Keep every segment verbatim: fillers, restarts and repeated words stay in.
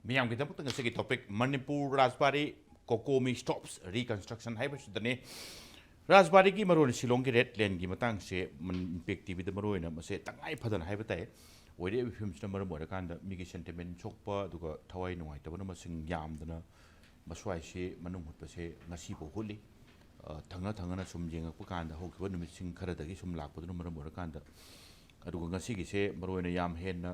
ꯃꯤꯌꯥꯝꯒꯤꯗꯃꯛꯇ ꯉꯁꯤꯒꯤ ꯇꯣꯄꯤꯛ ꯃꯅꯤꯄꯨꯔ ꯔꯥꯖꯕꯥꯔꯤ ꯀꯣꯀꯣꯃꯤ ꯁ꯭ꯇꯣꯞꯁ ꯔꯤꯀꯟꯁꯇ꯭ꯔꯛꯁꯟ ꯍꯥꯏꯕꯁꯤꯗꯅꯤ꯫ ꯔꯥꯖꯕꯥꯔꯤꯒꯤ ꯃꯔꯨꯑꯣꯏꯅ ꯁꯤꯂꯣꯡꯒꯤ ꯔꯦꯗ ꯂꯦꯟꯒꯤ ꯃꯇꯥꯡꯁꯦ ꯏꯝꯄꯦꯛ ꯇꯤꯚꯤꯗ ꯃꯔꯨꯑꯣꯏꯅ ꯃꯁꯦ ꯇꯉꯥꯏ ꯐꯗꯅ ꯍꯥꯏꯕ ꯇꯥꯏ ꯑꯣꯏꯔꯛꯏꯕ ꯐꯤꯕꯝꯁꯤꯅ ꯃꯔꯝ ꯑꯣꯏꯔꯀꯥꯟꯗ ꯃꯤꯒꯤ ꯁꯦꯟꯇꯤꯃꯦꯟ ꯁꯣꯛꯄ ꯑꯗꯨꯒ ꯊꯋꯥꯏ ꯅꯨꯡꯉꯥꯏꯇꯕꯅ ꯃꯁꯤꯡ ꯌꯥꯝꯗꯅ ꯃꯁ꯭ꯋꯥꯏꯁꯤ ꯃꯅꯨꯡ ꯍꯨꯠꯄꯁꯦ ꯉꯁꯤꯐꯥꯎ ꯍꯨꯠꯂꯤ꯫ ꯊꯪꯅ ꯊꯪꯅꯅ ꯁꯨꯝ ꯌꯦꯡꯉꯛꯄ ꯀꯥꯟꯗ ꯍꯧꯈꯤꯕ ꯅꯨꯃꯤꯠꯁꯤꯡ ꯈꯔꯗꯒꯤ ꯁꯨꯝ ꯂꯥꯛꯄꯗꯨꯅ ꯃꯔꯝ ꯑꯣꯏꯔꯀꯥꯟꯗ ꯑꯗꯨꯒ ꯉꯁꯤꯒꯤꯁꯦ ꯃꯔꯨꯑꯣꯏꯅ ꯌꯥꯝ ꯍꯦꯟꯅ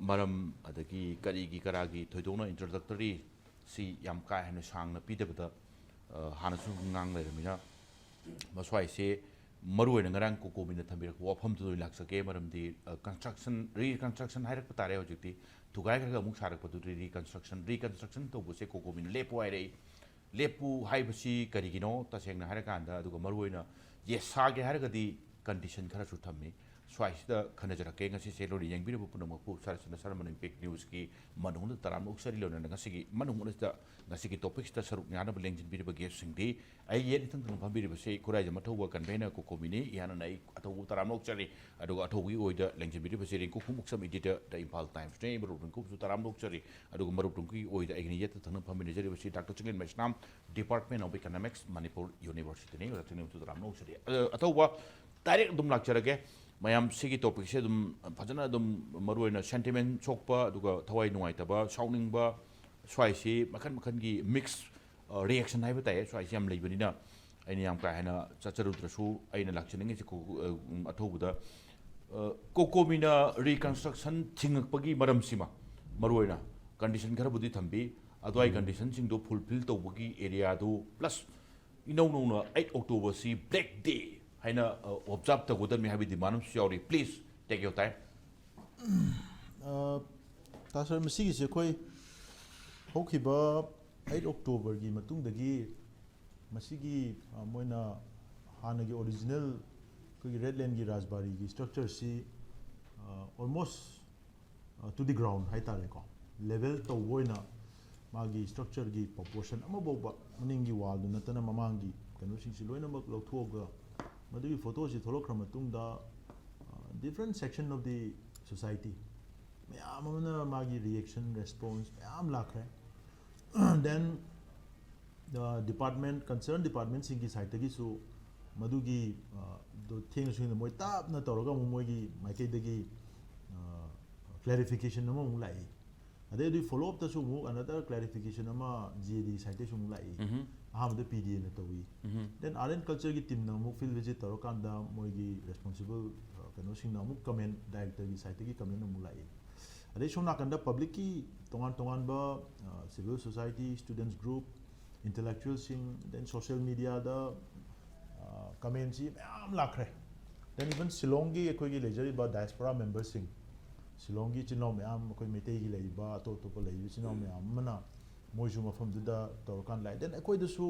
ꯃꯔꯝ ꯑꯗꯒꯤ ꯀꯔꯤꯒꯤ ꯀꯔꯥꯒꯤ ꯊꯣꯏꯗꯣꯛꯅ ꯏꯟꯇ꯭ꯔꯣꯗꯛꯇꯔꯤ ꯁꯤ ꯌꯥꯝ ꯀꯥ ꯍꯦꯟꯅ ꯁꯥꯡꯅ ꯄꯤꯗꯕꯗ ꯍꯥꯟꯅꯁꯨ ꯉꯥꯡ ꯂꯩꯔꯃꯤꯅ ꯃꯁ꯭ꯋꯥꯏꯁꯦ ꯃꯔꯨꯑꯣꯏꯅ ꯉꯔꯥꯡ ꯀꯣꯀꯣꯃꯤꯅ ꯊꯝꯕꯤꯔꯛꯄ ꯋꯥꯐꯝꯗꯨꯗ ꯑꯣꯏꯅ ꯂꯥꯛꯆꯒꯦ꯫ ꯃꯔꯝꯗꯤ ꯀꯟꯁꯇ꯭ꯔꯛꯁꯟ ꯔꯤꯀꯟꯁꯇ꯭ꯔꯛꯁꯟ ꯍꯥꯏꯔꯛꯄ ꯇꯥꯔꯦ꯫ ꯍꯧꯖꯤꯛꯇꯤ ꯊꯨꯒꯥꯏꯈ꯭ꯔꯒ ꯑꯃꯨꯛ ꯁꯥꯔꯛꯄꯗꯨꯗꯤ ꯔꯤꯀꯟꯁꯇ꯭ꯔꯛꯁꯟ ꯔꯤꯀꯟꯁꯇ꯭ꯔꯛꯁꯟ ꯇꯧꯕꯁꯦ ꯀꯣꯀꯣꯃꯤꯅ ꯂꯦꯞꯄꯨ ꯍꯥꯏꯔꯛꯏ꯫ ꯂꯦꯞꯄꯨ ꯍꯥꯏꯕꯁꯤ ꯀꯔꯤꯒꯤꯅꯣ ꯇꯁꯦꯡꯅ ꯍꯥꯏꯔꯀꯥꯟꯗ ꯑꯗꯨꯒ ꯃꯔꯨꯑꯣꯏꯅ ꯌꯦꯁ ꯁꯥꯒꯦ ꯍꯥꯏꯔꯒꯗꯤ ꯀꯟꯗꯤꯁꯟ ꯈꯔꯁꯨ ꯊꯝꯃꯤ꯫ ꯁ꯭ꯋꯥꯏꯁꯤꯗ ꯈꯟꯅꯖꯔꯛꯀꯦ꯫ ꯉꯁꯤꯁꯦ ꯂꯣꯏꯅ ꯌꯦꯡꯕꯤꯔꯕ ꯄꯨꯝꯅꯃꯛꯄꯨ ꯁꯥꯔ ꯁꯅꯥ ꯁꯔꯃꯟ ꯏꯝꯄꯦꯛ ꯅ꯭ꯌꯨꯁꯀꯤ ꯃꯅꯨꯡꯗ ꯇꯔꯥꯝꯅ ꯑꯣꯛꯆꯔꯤ꯫ ꯂꯣꯏꯅꯅ ꯉꯁꯤꯒꯤ ꯃꯅꯨꯡ ꯑꯁꯤꯗ ꯉꯁꯤꯒꯤ ꯇꯣꯄꯤꯛꯁꯤꯗ ꯁꯔꯨꯛ ꯌꯥꯅꯕ ꯂꯦꯡꯁꯤꯟꯕꯤꯔꯤꯕ ꯒꯦꯁꯁꯤꯡꯗꯤ ꯑꯩ ꯌꯦꯠ ꯏꯊꯪ ꯊꯪꯅ ꯐꯝꯕꯤꯔꯤꯕꯁꯤ ꯈꯨꯔꯥꯏꯖꯝ ꯑꯊꯧꯕ ꯀꯟꯚꯦꯅꯔ ꯀꯣꯀꯣꯃꯤꯅꯤ꯫ ꯏꯍꯥꯟ ꯍꯥꯟꯅ ꯑꯩ ꯑꯊꯧꯕ ꯇꯔꯥꯝꯅ ꯑꯣꯛꯆꯔꯤ꯫ ꯑꯗꯨꯒ ꯑꯊꯧꯕꯒꯤ ꯑꯣꯏꯗ ꯂꯦꯡꯁꯤꯟꯕꯤꯔꯤꯕꯁꯤ ꯔꯤꯡꯀꯨ ꯈꯨꯃꯨꯛꯁꯝ, ꯏꯗꯤꯇꯔ ꯗ ꯏꯝꯐꯥꯜ ꯇꯥꯏꯝꯁꯅꯤ꯫ ꯃꯔꯨꯞ ꯔꯤꯡꯀꯨꯁꯨ ꯇꯔꯥꯝꯅ ꯑꯣꯛꯆꯔꯤ꯫ ꯑꯗꯨꯒ ꯃꯔꯨꯞ ꯔꯤꯡꯀꯨꯒꯤ ꯑꯣꯏꯗ ꯑꯩꯒꯤꯅ ꯌꯦꯠꯇ ꯊꯪꯅ ꯐꯝꯃꯤꯟꯅꯖꯔꯤꯕꯁꯤ doctor Chinglen Meisnam, Department of Economics, Manipur University ꯅꯤ꯫ ꯑꯣꯖꯥ ꯆꯤꯡꯂꯦꯟꯕꯨꯁꯨ ꯇꯔꯥꯝꯅ ꯑꯣꯛꯆꯔꯤ꯫ ꯑ, ꯑꯊꯧꯕ ꯗꯥꯏꯔꯦꯛ ꯑꯗꯨꯝ ꯂꯥꯛꯆꯔꯒꯦ꯫ ꯃꯌꯥꯝ ꯁꯤꯒꯤ ꯇꯣꯄꯤꯛꯁꯦ ꯑꯗꯨꯝ ꯐꯖꯅ ꯑꯗꯨꯝ ꯃꯔꯨꯑꯣꯏꯅ ꯁꯦꯟꯇꯤꯃꯦꯟ ꯁꯣꯛꯄ ꯑꯗꯨꯒ ꯊꯋꯥꯏ ꯅꯨꯡꯉꯥꯏꯇꯕ, ꯁꯥꯎꯅꯤꯡꯕ, ꯁ꯭ꯋꯥꯏꯁꯤ ꯃꯈꯜ ꯃꯈꯜꯒꯤ ꯃꯤꯛꯁ ꯔꯤꯌꯦꯛꯁꯟ ꯍꯥꯏꯕ ꯇꯥꯏꯌꯦ꯫ ꯁ꯭ꯋꯥꯏꯁꯤ ꯌꯥꯝ ꯂꯩꯕꯅꯤꯅ ꯑꯩꯅ ꯌꯥꯝ ꯀꯥ ꯍꯦꯟꯅ ꯆꯠꯆꯔꯨꯗ꯭ꯔꯁꯨ ꯑꯩꯅ ꯂꯥꯛꯆꯅꯤꯡꯉꯤꯁꯦ ꯀꯣ-, ꯑ, ꯑꯊꯧꯕꯗ, ꯑ, ꯀꯣꯀꯣꯃꯤꯅ ꯔꯤꯀꯟꯁꯇ꯭ꯔꯛꯁꯟ ꯊꯤꯡꯉꯛꯄꯒꯤ ꯃꯔꯝꯁꯤꯃ ꯃꯔꯨꯑꯣꯏꯅ ꯀꯟꯗꯤꯁꯟ ꯈꯔꯕꯨꯗꯤ ꯊꯝꯕꯤ꯫ ꯑꯗꯨꯋꯥꯏ ꯀꯟꯗꯤꯁꯟꯁꯤꯡꯗꯣ ꯐꯨꯜꯐꯤꯜ ꯇꯧꯕꯒꯤ ꯑꯦꯔꯤꯌꯥꯗꯨ ꯄ꯭ꯂꯁ ꯏꯅꯧ ꯅꯧꯅ ꯑꯩꯠ ꯑꯣꯛꯇꯣꯕꯔꯁꯤ ꯕ꯭ꯂꯦꯛ ꯗꯦ ꯍꯥꯏꯅ ꯑꯣꯕꯖꯥꯔꯕ ꯇꯧꯒꯗꯕꯅꯤ ꯍꯥꯏꯕꯒꯤ ꯗꯤꯃꯥꯟ ꯑꯃꯁꯨ ꯌꯥꯎꯔꯤ꯫ Please take your time. ꯇꯥ ꯁꯥꯔ, ꯃꯁꯤꯒꯤꯁꯦ ꯑꯩꯈꯣꯏ ꯍꯧꯈꯤꯕ ꯑꯩꯠ ꯑꯣꯛꯇꯣꯕꯔꯒꯤ ꯃꯇꯨꯡꯗꯒꯤ ꯃꯁꯤꯒꯤ ꯃꯣꯏꯅ ꯍꯥꯟꯅꯒꯤ ꯑꯣꯔꯤꯖꯤꯅꯦꯜ ꯑꯩꯈꯣꯏꯒꯤ ꯔꯦꯗ ꯂꯦꯟꯒꯤ ꯔꯥꯖꯕꯥꯔꯤꯒꯤ ꯁ꯭ꯇ꯭ꯔꯛꯆꯔꯁꯤ almost to the ground ꯍꯥꯏ ꯇꯥꯔꯦꯀꯣ, ꯂꯦꯚꯦꯜ ꯇꯧꯕ ꯑꯣꯏꯅ ꯃꯥꯒꯤ ꯁ꯭ꯇ꯭ꯔꯛꯆꯔꯒꯤ ꯄ꯭ꯔꯣꯄꯣꯔꯁꯟ ꯑꯃꯐꯥꯎꯕ ꯃꯅꯤꯡꯒꯤ ꯋꯥꯜꯗꯨ ꯅꯠꯇꯅ ꯃꯃꯥꯡꯒꯤ ꯀꯩꯅꯣꯁꯤꯡꯁꯤ ꯂꯣꯏꯅꯃꯛ ꯂꯧꯊꯣꯛꯑꯒ ꯃꯗꯨꯒꯤ ꯐꯣꯇꯣꯁꯤ ꯊꯣꯛꯂꯛꯈ꯭ꯔ ꯃꯇꯨꯡꯗ different section of the society ꯃꯌꯥꯝ ꯑꯃꯅ ꯃꯥꯒꯤ reaction, response ꯃꯌꯥꯝ ꯂꯥꯛꯈ꯭ꯔꯦ꯫ Then department, concern departmentꯁꯤꯡꯒꯤ sideꯇꯒꯤꯁꯨ ꯃꯗꯨꯒꯤ ꯑ, ꯗꯣ ꯊꯦꯡꯅ ꯁꯨꯡꯅ ꯃꯣꯏ ꯇꯞꯅ ꯇꯧꯔꯒ ꯑꯃꯨꯛ ꯃꯣꯏꯒꯤ ꯃꯥꯏꯀꯩꯗꯒꯤ clarification ꯑꯃꯃꯨꯛ ꯂꯥꯛꯏ꯫ ꯑꯗꯩ ꯑꯗꯨꯒꯤ follow upꯇꯁꯨ ꯑꯃꯨꯛ another clarification ꯑꯃ GAD sideꯇꯩꯁꯨ ꯑꯃꯨꯛ ꯂꯥꯛꯏ꯫ ꯑꯍꯥꯟꯕꯗ PDAꯅ ꯇꯧꯏ꯫ Then Art and Cultureꯒꯤ teamꯅ ꯑꯃꯨꯛ field visit ꯇꯧꯔꯀꯥꯟꯗ ꯃꯣꯏꯒꯤ responsible ꯀꯩꯅꯣꯁꯤꯡꯅ ꯑꯃꯨꯛ comment, directorꯒꯤ sideꯇꯒꯤ comment ꯑꯃꯨꯛ ꯂꯥꯛꯏ꯫ ꯑꯗꯩ ꯁꯣꯝ ꯅꯥꯀꯟꯗ publicꯀꯤ ꯇꯣꯉꯥꯟ ꯇꯣꯉꯥꯟꯕ civil society, students group, intellectualꯁꯤꯡ, then social mediaꯗ commentꯁꯤ ꯃꯌꯥꯝ ꯂꯥꯛꯈ꯭ꯔꯦ꯫ Then even ꯁꯤꯂꯣꯡꯒꯤ ꯑꯩꯈꯣꯏꯒꯤ ꯂꯩꯖꯔꯤꯕ diaspora memberꯁꯤꯡ, ꯁꯤꯂꯣꯡꯒꯤ ꯏꯆꯤꯟ ꯏꯅꯥꯎ ꯃꯌꯥꯝ, ꯑꯩꯈꯣꯏ ꯃꯩꯇꯩꯒꯤ ꯂꯩꯔꯤꯕ ꯑꯇꯣꯞ ꯑꯇꯣꯞꯄ ꯂꯩꯔꯤꯕ ꯏꯆꯤꯟ ꯏꯅꯥꯎ ꯃꯌꯥꯝ ꯑꯃꯅ ꯃꯣꯏꯁꯨ ꯃꯐꯝꯗꯨꯗ ꯇꯧꯔꯀꯥꯟꯗ ꯂꯥꯛꯑꯦ꯫ Then ꯑꯩꯈꯣꯏꯗꯁꯨ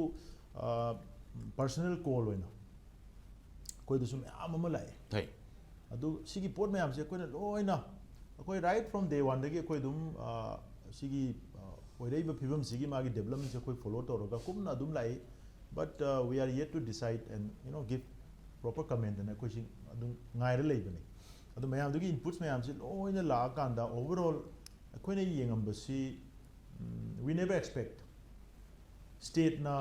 personal call ꯑꯣꯏꯅ ꯑꯩꯈꯣꯏꯗꯁꯨ ꯃꯌꯥꯝ ꯑꯃ ꯂꯥꯛꯑꯦ꯫ ꯍꯣꯏ꯫ ꯑꯗꯨ ꯁꯤꯒꯤ ꯄꯣꯠ ꯃꯌꯥꯝꯁꯦ ꯑꯩꯈꯣꯏꯅ ꯂꯣꯏꯅ, ꯑꯩꯈꯣꯏ right from day oneꯗꯒꯤ ꯑꯩꯈꯣꯏ ꯑꯗꯨꯝ ꯁꯤꯒꯤ ꯑꯣꯏꯔꯛꯏꯕ ꯐꯤꯕꯝꯁꯤꯒꯤ ꯃꯥꯒꯤ developmentꯁꯦ ꯑꯩꯈꯣꯏ follow ꯇꯧꯔꯒ ꯀꯨꯞꯅ ꯑꯗꯨꯝ ꯂꯥꯛꯏ꯫ But we are yet to decide and, you know, give proper comment ꯑꯅ ꯑꯩꯈꯣꯏꯁꯤ ꯑꯗꯨꯝ ꯉꯥꯏꯔ ꯂꯩꯕꯅꯤ꯫ ꯑꯗꯨ ꯃꯌꯥꯝꯗꯨꯒꯤ inputs ꯃꯌꯥꯝꯁꯤ ꯂꯣꯏꯅ ꯂꯥꯛꯑꯀꯥꯟꯗ overall ꯑꯩꯈꯣꯏꯅ ꯌꯦꯡꯉꯝꯕꯁꯤ, we never expect stateꯅ,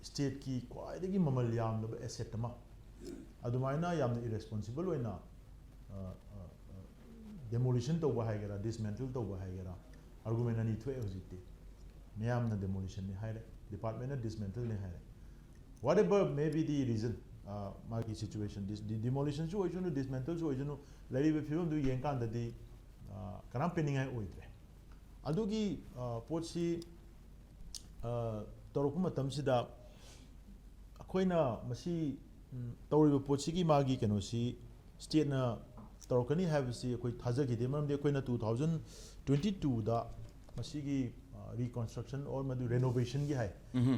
stateꯀꯤ ꯈ꯭ꯋꯥꯏꯗꯒꯤ ꯃꯃꯜ ꯌꯥꯝꯂꯕ asset ꯑꯃ ꯑꯗꯨꯃꯥꯏꯅ ꯌꯥꯝꯅ irresponsible ꯑꯣꯏꯅ demolition ꯇꯧꯕ ꯍꯥꯏꯒꯦꯔꯥ, dismantle ꯇꯧꯕ ꯍꯥꯏꯒꯦꯔꯥ, argument ꯑꯅꯤ ꯊꯣꯛꯑꯦ ꯍꯧꯖꯤꯛꯇꯤ꯫ ꯃꯌꯥꯝꯅ demolitionꯅꯤ ꯍꯥꯏꯔꯦ, departmentꯅ dismantleꯅꯤ ꯍꯥꯏꯔꯦ꯫ Whatever may be the reason, ꯃꯥꯒꯤ situation, demolitionꯁꯨ ꯑꯣꯏꯁꯅꯨ, dismantleꯁꯨ ꯑꯣꯏꯁꯅꯨ, ꯂꯩꯔꯤꯕ ꯐꯤꯕꯝꯗꯨ ꯌꯦꯡꯀꯥꯟꯗꯗꯤ ꯀꯅꯥꯝ ꯄꯦꯟꯅꯤꯡꯉꯥꯏ ꯑꯣꯏꯗ꯭ꯔꯦ꯫ ꯑꯗꯨꯒꯤ ꯄꯣꯠꯁꯤ ꯇꯧꯔꯛꯄ ꯃꯇꯝꯁꯤꯗ ꯑꯩꯈꯣꯏꯅ ꯃꯁꯤ ꯇꯧꯔꯤꯕ ꯄꯣꯠꯁꯤꯒꯤ ꯃꯥꯒꯤ ꯀꯩꯅꯣꯁꯤ stateꯅ ꯇꯧꯔꯛꯀꯅꯤ ꯍꯥꯏꯕꯁꯤ ꯑꯩꯈꯣꯏ ꯊꯥꯖꯈꯤꯗꯦ꯫ ꯃꯔꯝꯗꯤ ꯑꯩꯈꯣꯏꯅ two thousand twenty twoꯗ ꯃꯁꯤꯒꯤ reconstruction or ꯃꯗꯨ renovationꯒꯤ ꯍꯥꯏ,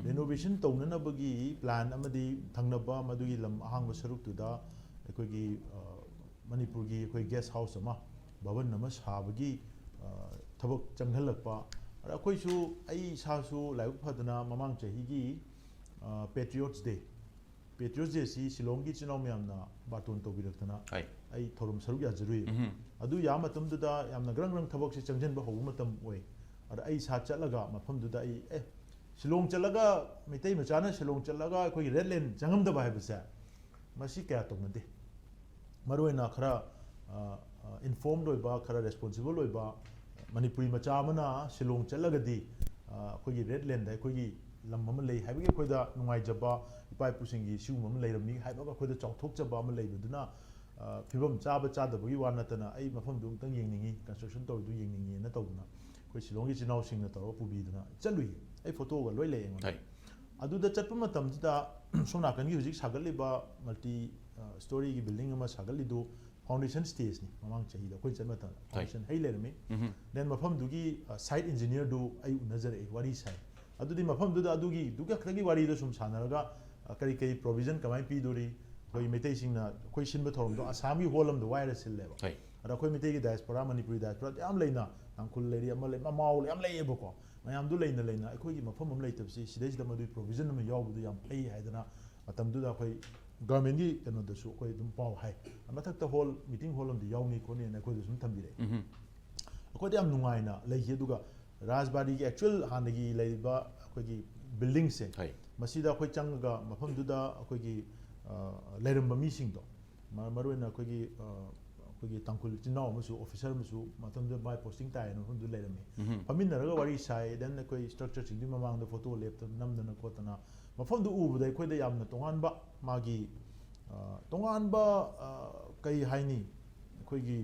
renovation ꯇꯧꯅꯅꯕꯒꯤ plan ꯑꯃꯗꯤ ꯊꯪꯅꯕ ꯃꯗꯨꯒꯤ ꯂꯝ ꯑꯍꯥꯡꯕ ꯁꯔꯨꯛꯇꯨꯗ ꯑꯩꯈꯣꯏꯒꯤ ꯃꯅꯤꯄꯨꯔꯒꯤ ꯑꯩꯈꯣꯏ guest house ꯑꯃ, ꯚꯕꯟ ꯑꯃ ꯁꯥꯕꯒꯤ ꯊꯕꯛ ꯆꯪꯍꯜꯂꯛꯄ꯫ ꯑꯗ ꯑꯩꯈꯣꯏꯁꯨ, ꯑꯩ ꯏꯁꯥꯁꯨ ꯂꯥꯏꯕꯛ ꯐꯗꯅ ꯃꯃꯥꯡ ꯆꯍꯤꯒꯤ Patriots Day ꯄꯦꯇ꯭ꯔꯤꯌꯣꯠ ꯖꯦ ꯁꯤ ꯁꯤꯂꯣꯡꯒꯤ ꯏꯆꯤꯜ ꯏꯅꯥꯎ ꯃꯌꯥꯝꯅ ꯕꯥꯇꯣꯟ ꯇꯧꯕꯤꯔꯛꯇꯅ ꯍꯣꯏ꯫ ꯑꯩ ꯊꯧꯔꯝ ꯁꯔꯨꯛ ꯌꯥꯖꯔꯨꯏ꯫ ꯎꯝ꯫ ꯑꯗꯨ ꯌꯥ ꯃꯇꯝꯗꯨꯗ ꯌꯥꯝꯅ ꯒ꯭ꯔꯪ ꯒ꯭ꯔꯪ ꯊꯕꯛꯁꯦ ꯆꯪꯁꯤꯟꯕ ꯍꯧꯕ ꯃꯇꯝ ꯑꯣꯏ꯫ ꯑꯗ ꯑꯩ ꯏꯁꯥ ꯆꯠꯂꯒ ꯃꯐꯝꯗꯨꯗ ꯑꯩ ꯑꯦ ꯁꯤꯂꯣꯡ ꯆꯠꯂꯒ ꯃꯩꯇꯩ ꯃꯆꯥꯅ ꯁꯤꯂꯣꯡ ꯆꯠꯂꯒ ꯑꯩꯈꯣꯏꯒꯤ ꯔꯦꯗ ꯂꯦꯟ ꯆꯪꯉꯝꯗꯕ ꯍꯥꯏꯕꯁꯦ ꯃꯁꯤ ꯀꯌꯥ ꯇꯧꯅꯗꯦ꯫ ꯃꯔꯨꯑꯣꯏꯅ ꯈꯔ ꯏꯟꯐꯣꯔꯝ ꯑꯣꯏꯕ, ꯈꯔ ꯔꯦꯁꯄꯣꯟꯁꯤꯕꯜ ꯑꯣꯏꯕ ꯃꯅꯤꯄꯨꯔꯤ ꯃꯆꯥ ꯑꯃꯅ ꯁꯤꯂꯣꯡ ꯆꯠꯂꯒꯗꯤ ꯑꯩꯈꯣꯏꯒꯤ ꯔꯦꯗ ꯂꯦꯟꯗ ꯑꯩꯈꯣꯏꯒꯤ ꯂꯝ ꯑꯃ ꯂꯩ ꯍꯥꯏꯕꯒꯤ ꯑꯩꯈꯣꯏꯗ ꯅꯨꯡꯉꯥꯏꯖꯕ, ꯏꯄꯥ ꯏꯄꯨꯁꯤꯡꯒꯤ ꯁꯤꯒꯨꯝꯕ ꯑꯃ ꯂꯩꯔꯝꯃꯤ ꯍꯥꯏꯕꯒ ꯑꯩꯈꯣꯏꯗ ꯆꯥꯎꯊꯣꯛꯆꯕ ꯑꯃ ꯂꯩꯕꯗꯨꯅ ꯐꯤꯕꯝ ꯆꯥꯕ ꯆꯥꯗꯕꯒꯤ ꯋꯥ ꯅꯠꯇꯅ ꯑꯩ ꯃꯐꯝꯗꯨ ꯑꯃꯨꯛꯇꯪ ꯌꯦꯡꯅꯤꯡꯉꯤ, ꯀꯟꯁꯇ꯭ꯔꯛꯁꯟ ꯇꯧꯔꯤꯗꯨ ꯌꯦꯡꯅꯤꯡꯉꯤꯅ ꯇꯧꯗꯅ ꯑꯩꯈꯣꯏ ꯁꯤꯂꯣꯡꯒꯤ ꯏꯆꯤꯜ ꯏꯅꯥꯎꯁꯤꯡꯅ ꯇꯧꯔꯒ ꯄꯨꯕꯤꯗꯅ ꯆꯠꯂꯨꯏ꯫ ꯑꯩ ꯐꯣꯇꯣꯒ ꯂꯣꯏ ꯂꯩ ꯑꯩꯉꯣꯟꯗ꯫ ꯍꯣꯏ꯫ ꯑꯗꯨꯗ ꯆꯠꯄ ꯃꯇꯝꯁꯤꯗ ꯁꯣꯝ ꯅꯥꯀꯟꯒꯤ ꯍꯧꯖꯤꯛ ꯁꯥꯒꯠꯂꯤꯕ ꯃꯜꯇꯤ ꯁ꯭ꯇꯣꯔꯤꯒꯤ ꯕꯤꯜꯗꯤꯡ ꯑꯃ ꯁꯥꯒꯠꯂꯤꯗꯨ ꯐꯥꯎꯟꯗꯦꯁꯟ ꯁ꯭ꯇꯦꯖꯅꯤ꯫ ꯃꯃꯥꯡ ꯆꯍꯤꯗ ꯑꯩꯈꯣꯏ ꯆꯠꯄ ꯃꯇꯝꯗ ꯐꯥꯎꯟꯗꯦꯁꯟ ꯍꯩ ꯂꯩꯔꯝꯃꯤ꯫ ꯎꯝ꯫ ꯗꯦꯟ ꯃꯐꯝꯗꯨꯒꯤ ꯁꯥꯏꯠ ꯏꯟꯖꯤꯅꯤꯌꯔꯗꯨ ꯑꯩ ꯎꯅꯖꯔꯛꯑꯦ, ꯋꯥꯔꯤ ꯁꯥꯏ꯫ ꯑꯗꯨꯗꯤ ꯃꯐꯝꯗꯨꯗ ꯑꯗꯨꯒꯤ ꯗꯨ ꯈꯛꯇꯒꯤ ꯋꯥꯔꯤꯗꯣ ꯁꯨꯝ ꯁꯥꯟꯅꯔꯒ ꯀꯔꯤ ꯀꯔꯤ ꯄ꯭ꯔꯣꯕꯤꯖꯟ ꯀꯃꯥꯏꯅ ꯄꯤꯗꯣꯔꯤ, ꯑꯩꯈꯣꯏ ꯃꯩꯇꯩꯁꯤꯡꯅ ꯑꯩꯈꯣꯏ ꯁꯤꯟꯕ ꯊꯧꯔꯝꯗꯣ ꯑꯁꯥꯝꯒꯤ ꯍꯣꯜ ꯑꯃꯗ ꯋꯥꯏꯔ ꯁꯤꯜꯂꯦꯕ꯫ ꯍꯣꯏ꯫ ꯑꯗ ꯑꯩꯈꯣꯏ ꯃꯩꯇꯩꯒꯤ ꯗꯥꯏꯁꯄꯣꯔꯥ, ꯃꯅꯤꯄꯨꯔꯤ ꯗꯥꯏꯁꯄꯣꯔꯥ ꯌꯥꯝ ꯂꯩꯅ, ꯇꯥꯡꯈꯨꯜ ꯂꯩꯔꯤ, ꯑꯃ ꯂꯩ, ꯃꯃꯥꯎ ꯌꯥꯝ ꯂꯩꯌꯦꯕꯀꯣ꯫ ꯃꯌꯥꯝꯗꯨ ꯂꯩꯅ ꯂꯩꯅ ꯑꯩꯈꯣꯏꯒꯤ ꯃꯐꯝ ꯑꯃ ꯂꯩꯇꯕꯁꯤ ꯁꯤꯗꯩꯁꯤꯗ ꯃꯗꯨꯒꯤ ꯄ꯭ꯔꯣꯕꯤꯖꯟ ꯑꯃ ꯌꯥꯎꯕꯗꯨ ꯌꯥꯝ ꯐꯩ ꯍꯥꯏꯗꯅ ꯃꯇꯝꯗꯨꯗ ꯑꯩꯈꯣꯏ ꯒꯚꯔꯟꯃꯦꯟꯒꯤ ꯀꯩꯅꯣꯗꯁꯨ ꯑꯩꯈꯣꯏ ꯑꯗꯨꯝ ꯄꯥꯎ ꯍꯥꯏ, ꯃꯊꯛꯇ ꯍꯣꯜ, ꯃꯤꯇꯤꯡ ꯍꯣꯜ ꯑꯃꯗꯤ ꯌꯥꯎꯅꯤ ꯈꯣꯠꯅꯤꯅ ꯑꯩꯈꯣꯏꯗ ꯁꯨꯝ ꯊꯝꯕꯤꯔꯛꯑꯦ꯫ ꯎꯝ꯫ ꯑꯩꯈꯣꯏꯗ ꯌꯥꯝ ꯅꯨꯡꯉꯥꯏꯅ ꯂꯩꯈꯤ꯫ ꯑꯗꯨꯒ ꯔꯥꯖꯕꯥꯔꯤꯒꯤ ꯑꯦꯛꯆꯨꯋꯦꯜ ꯍꯥꯟꯅꯒꯤ ꯂꯩꯔꯤꯕ ꯑꯩꯈꯣꯏꯒꯤ ꯕꯤꯜꯗꯤꯡꯁꯦ, ꯍꯣꯏ꯫ ꯃꯁꯤꯗ ꯑꯩꯈꯣꯏ ꯆꯪꯉꯒ ꯃꯐꯝꯗꯨꯗ ꯑꯩꯈꯣꯏꯒꯤ ꯂꯩꯔꯝꯕ ꯃꯤꯁꯤꯡꯗꯣ, ꯃꯔꯨꯑꯣꯏꯅ ꯑꯩꯈꯣꯏꯒꯤ ꯑꯩꯈꯣꯏꯒꯤ ꯇꯥꯡꯈꯨꯜ ꯏꯆꯤꯟ ꯏꯅꯥꯎ ꯑꯃꯁꯨ, ꯑꯣꯐꯤꯁꯔ ꯑꯃꯁꯨ ꯃꯇꯝꯗꯨꯗ ꯃꯥꯏ ꯄꯣꯁꯇꯤꯡ ꯇꯥꯏꯌꯦꯅ ꯃꯐꯝꯗꯨꯗ ꯂꯩꯔꯝꯃꯤ꯫ ꯎꯝ꯫ ꯐꯝꯃꯤꯟꯅꯔꯒ ꯋꯥꯔꯤ ꯁꯥꯏ꯫ ꯗꯦꯟ ꯑꯩꯈꯣꯏ ꯁ꯭ꯇ꯭ꯔꯛꯆꯔꯁꯤꯡꯗꯨꯒꯤ ꯃꯃꯥꯡꯗ ꯐꯣꯇꯣ ꯂꯦꯞꯇꯅ ꯅꯝꯗꯅ ꯈꯣꯠꯇꯅ ꯃꯐꯝꯗꯨ ꯎꯕꯗ ꯑꯩꯈꯣꯏꯗ ꯌꯥꯝꯅ ꯇꯣꯉꯥꯟꯕ ꯃꯥꯒꯤ ꯇꯣꯉꯥꯟꯕ ꯀꯩ ꯍꯥꯏꯅꯤ, ꯑꯩꯈꯣꯏꯒꯤ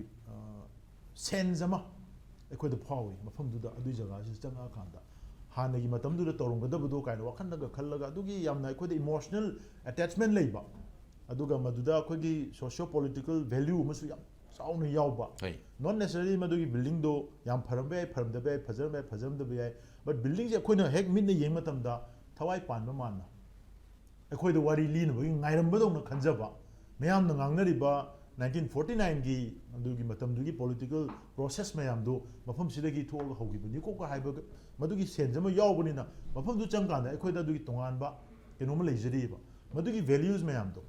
ꯁꯦꯟꯁ ꯑꯃ ꯑꯩꯈꯣꯏꯗ ꯐꯥꯎꯏ꯫ ꯃꯐꯝꯗꯨꯗ ꯑꯗꯨꯒꯤ ꯖꯒꯥꯁꯤꯗ ꯆꯪꯉꯛꯑꯀꯥꯟꯗ ꯍꯥꯟꯅꯒꯤ ꯃꯇꯝꯗꯨꯗ ꯇꯧꯔꯝꯒꯗꯕꯗꯣ ꯀꯥꯏꯅ ꯋꯥꯈꯜꯗꯒ ꯈꯜꯂꯒ ꯑꯗꯨꯒꯤ ꯌꯥꯝꯅ ꯑꯩꯈꯣꯏꯗ ꯏꯃꯣꯁꯅꯦꯜ ꯑꯦꯇꯦꯆꯃꯦꯟ ꯂꯩꯕ, ꯑꯗꯨꯒ ꯃꯗꯨꯗ ꯑꯩꯈꯣꯏꯒꯤ ꯁꯣꯁꯤꯌꯣ ꯄꯣꯂꯤꯇꯤꯀꯦꯜ ꯚꯦꯂ꯭ꯌꯨ ꯑꯃꯁꯨ ꯌꯥꯝ ꯆꯥꯎꯅ ꯌꯥꯎꯕ꯫ ꯍꯣꯏ꯫ ꯅꯣꯠ ꯅꯦꯁꯦꯁꯔꯤ ꯃꯗꯨꯒꯤ ꯕꯤꯜꯗꯤꯡꯗꯣ ꯌꯥꯝ ꯐꯔꯝꯕ ꯌꯥꯏ, ꯐꯔꯝꯗꯕ ꯌꯥꯏ, ꯐꯖꯔꯝꯕ ꯌꯥꯏ, ꯐꯖꯔꯝꯗꯕ ꯌꯥꯏ, ꯕꯠ ꯕꯤꯜꯗꯤꯡꯁꯦ ꯑꯩꯈꯣꯏꯅ ꯍꯦꯛ ꯃꯤꯠꯅ ꯌꯦꯡꯕ ꯃꯇꯝꯗ ꯊꯋꯥꯏ ꯄꯥꯟꯕ ꯃꯥꯟꯅ ꯑꯩꯈꯣꯏꯗ ꯋꯥꯔꯤ ꯂꯤꯅꯕꯒꯤ ꯉꯥꯏꯔꯝꯕꯗꯧꯅ ꯈꯟꯖꯕ, ꯃꯌꯥꯝꯅ ꯉꯥꯡꯅꯔꯤꯕ ꯅꯥꯏꯟꯇꯤꯟ ꯐꯣꯔꯇꯤ ꯅꯥꯏꯟꯒꯤ ꯑꯗꯨꯒꯤ ꯃꯇꯝꯗꯨꯒꯤ ꯄꯣꯂꯤꯇꯤꯀꯦꯜ ꯄ꯭ꯔꯣꯁꯦꯁ ꯃꯌꯥꯝꯗꯨ ꯃꯐꯝꯁꯤꯗꯒꯤ ꯊꯣꯛꯑꯒ ꯍꯧꯈꯤꯕꯅꯤꯀꯣ ꯀ ꯍꯥꯏꯕ ꯃꯗꯨꯒꯤ ꯁꯦꯟꯁ ꯑꯃ ꯌꯥꯎꯕꯅꯤꯅ ꯃꯐꯝꯗꯨ ꯆꯪꯀꯥꯟꯗ ꯑꯩꯈꯣꯏꯗ ꯑꯗꯨꯒꯤ ꯇꯣꯉꯥꯟꯕ ꯀꯩꯅꯣꯝꯃ ꯂꯩꯖꯔꯤꯕ꯫ ꯃꯗꯨꯒꯤ ꯚꯦꯂ꯭ꯌꯨꯁ ꯃꯌꯥꯝꯗꯣ,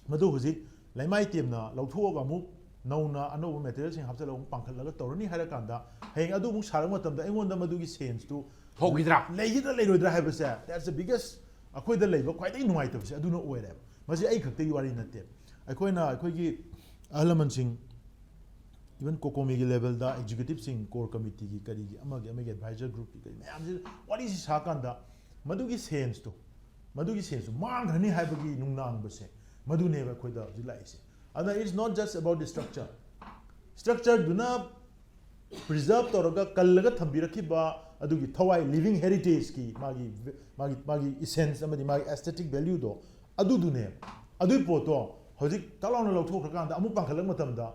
ꯃꯗꯨ ꯍꯧꯖꯤꯛ ꯂꯩꯃꯥꯏ ꯇꯦꯝꯅ ꯂꯧꯊꯣꯛꯑꯒ ꯑꯃꯨꯛ ꯅꯧꯅ ꯑꯅꯧꯕ ꯃꯦꯇꯔꯤꯌꯦꯜꯁꯤꯡ ꯍꯥꯞꯆꯤꯜꯂꯒ ꯑꯃꯨꯛ ꯄꯥꯡꯈꯠꯂꯒ ꯇꯧꯔꯅꯤ ꯍꯥꯏꯔꯀꯥꯟꯗ, ꯍꯌꯦꯡ ꯑꯗꯨ ꯑꯃꯨꯛ ꯁꯥꯔꯛꯄ ꯃꯇꯝꯗ ꯑꯩꯉꯣꯟꯗ ꯃꯗꯨꯒꯤ ꯁꯦꯟꯁꯇꯨ ꯍꯧꯈꯤꯗ꯭ꯔꯥ? ꯂꯩꯒꯗ꯭ꯔꯥ ꯂꯩꯔꯣꯏꯗ꯭ꯔꯥ ꯍꯥꯏꯕꯁꯦ, that's the biggest, ꯑꯩꯈꯣꯏꯗ ꯂꯩꯕ ꯈ꯭ꯋꯥꯏꯗꯒꯤ ꯅꯨꯡꯉꯥꯏꯇꯕꯁꯦ ꯑꯗꯨꯅ ꯑꯣꯏꯔꯦꯕ꯫ ꯃꯁꯤ ꯑꯩ ꯈꯛꯇꯒꯤ ꯋꯥꯔꯤ ꯅꯠꯇꯦ꯫ ꯑꯩꯈꯣꯏꯅ, ꯑꯩꯈꯣꯏꯒꯤ ꯑꯍꯜ ꯂꯃꯟꯁꯤꯡ, ꯏꯚꯟ ꯀꯣꯀꯣꯃꯤꯒꯤ ꯂꯦꯚꯦꯜꯗ ꯑꯦꯛꯖꯤꯀ꯭ꯌꯨꯇꯤꯚꯁꯤꯡ, ꯀꯣꯔ ꯀꯃꯤꯇꯤꯒꯤ, ꯀꯔꯤꯒꯤ, ꯑꯃꯒꯤ ꯑꯃꯒꯤ ꯑꯦꯗꯚꯥꯏꯖꯔ ꯒ꯭ꯔꯨꯞꯀꯤ, ꯀꯔꯤ ꯃꯌꯥꯝꯁꯤ ꯋꯥꯔꯤꯁꯤ ꯁꯥꯀꯥꯟꯗ, ꯃꯗꯨꯒꯤ ꯁꯦꯟꯁꯇꯣ, ꯃꯗꯨꯒꯤ ꯁꯦꯟꯁꯇꯣ ꯃꯥꯡꯈ꯭ꯔꯅꯤ ꯍꯥꯏꯕꯒꯤ ꯅꯨꯡꯅꯥꯡꯕꯁꯦ, ꯃꯗꯨꯅꯦꯕ ꯑꯩꯈꯣꯏꯗ ꯍꯧꯖꯤꯛ ꯂꯥꯛꯏꯁꯦ꯫ ꯑꯗꯨꯅ it's not just about the structure. ꯁ꯭ꯇ꯭ꯔꯛꯆꯔꯗꯨꯅ ꯄ꯭ꯔꯤꯖꯥꯔꯚ ꯇꯧꯔꯒ ꯀꯜꯂꯒ ꯊꯝꯕꯤꯔꯛꯈꯤꯕ ꯑꯗꯨꯒꯤ ꯊꯋꯥꯏ, ꯂꯤꯚꯤꯡ ꯍꯦꯔꯤꯇꯦꯖꯀꯤ ꯃꯥꯒꯤ, ꯃꯥꯒꯤ, ꯃꯥꯒꯤ ꯏꯁꯦꯟꯁ ꯑꯃꯗꯤ ꯃꯥꯒꯤ ꯑꯦꯁꯊꯦꯇꯤꯛ ꯚꯦꯂ꯭ꯌꯨꯗꯣ, ꯑꯗꯨꯗꯨꯅꯦ꯫ ꯑꯗꯨꯒꯤ ꯄꯣꯠꯇꯣ ꯍꯧꯖꯤꯛ ꯇꯛ ꯂꯥꯎꯅ ꯂꯧꯊꯣꯛꯈ꯭ꯔꯀꯥꯟꯗ ꯑꯃꯨꯛ ꯄꯥꯡꯈꯠꯂꯛꯄ ꯃꯇꯝꯗ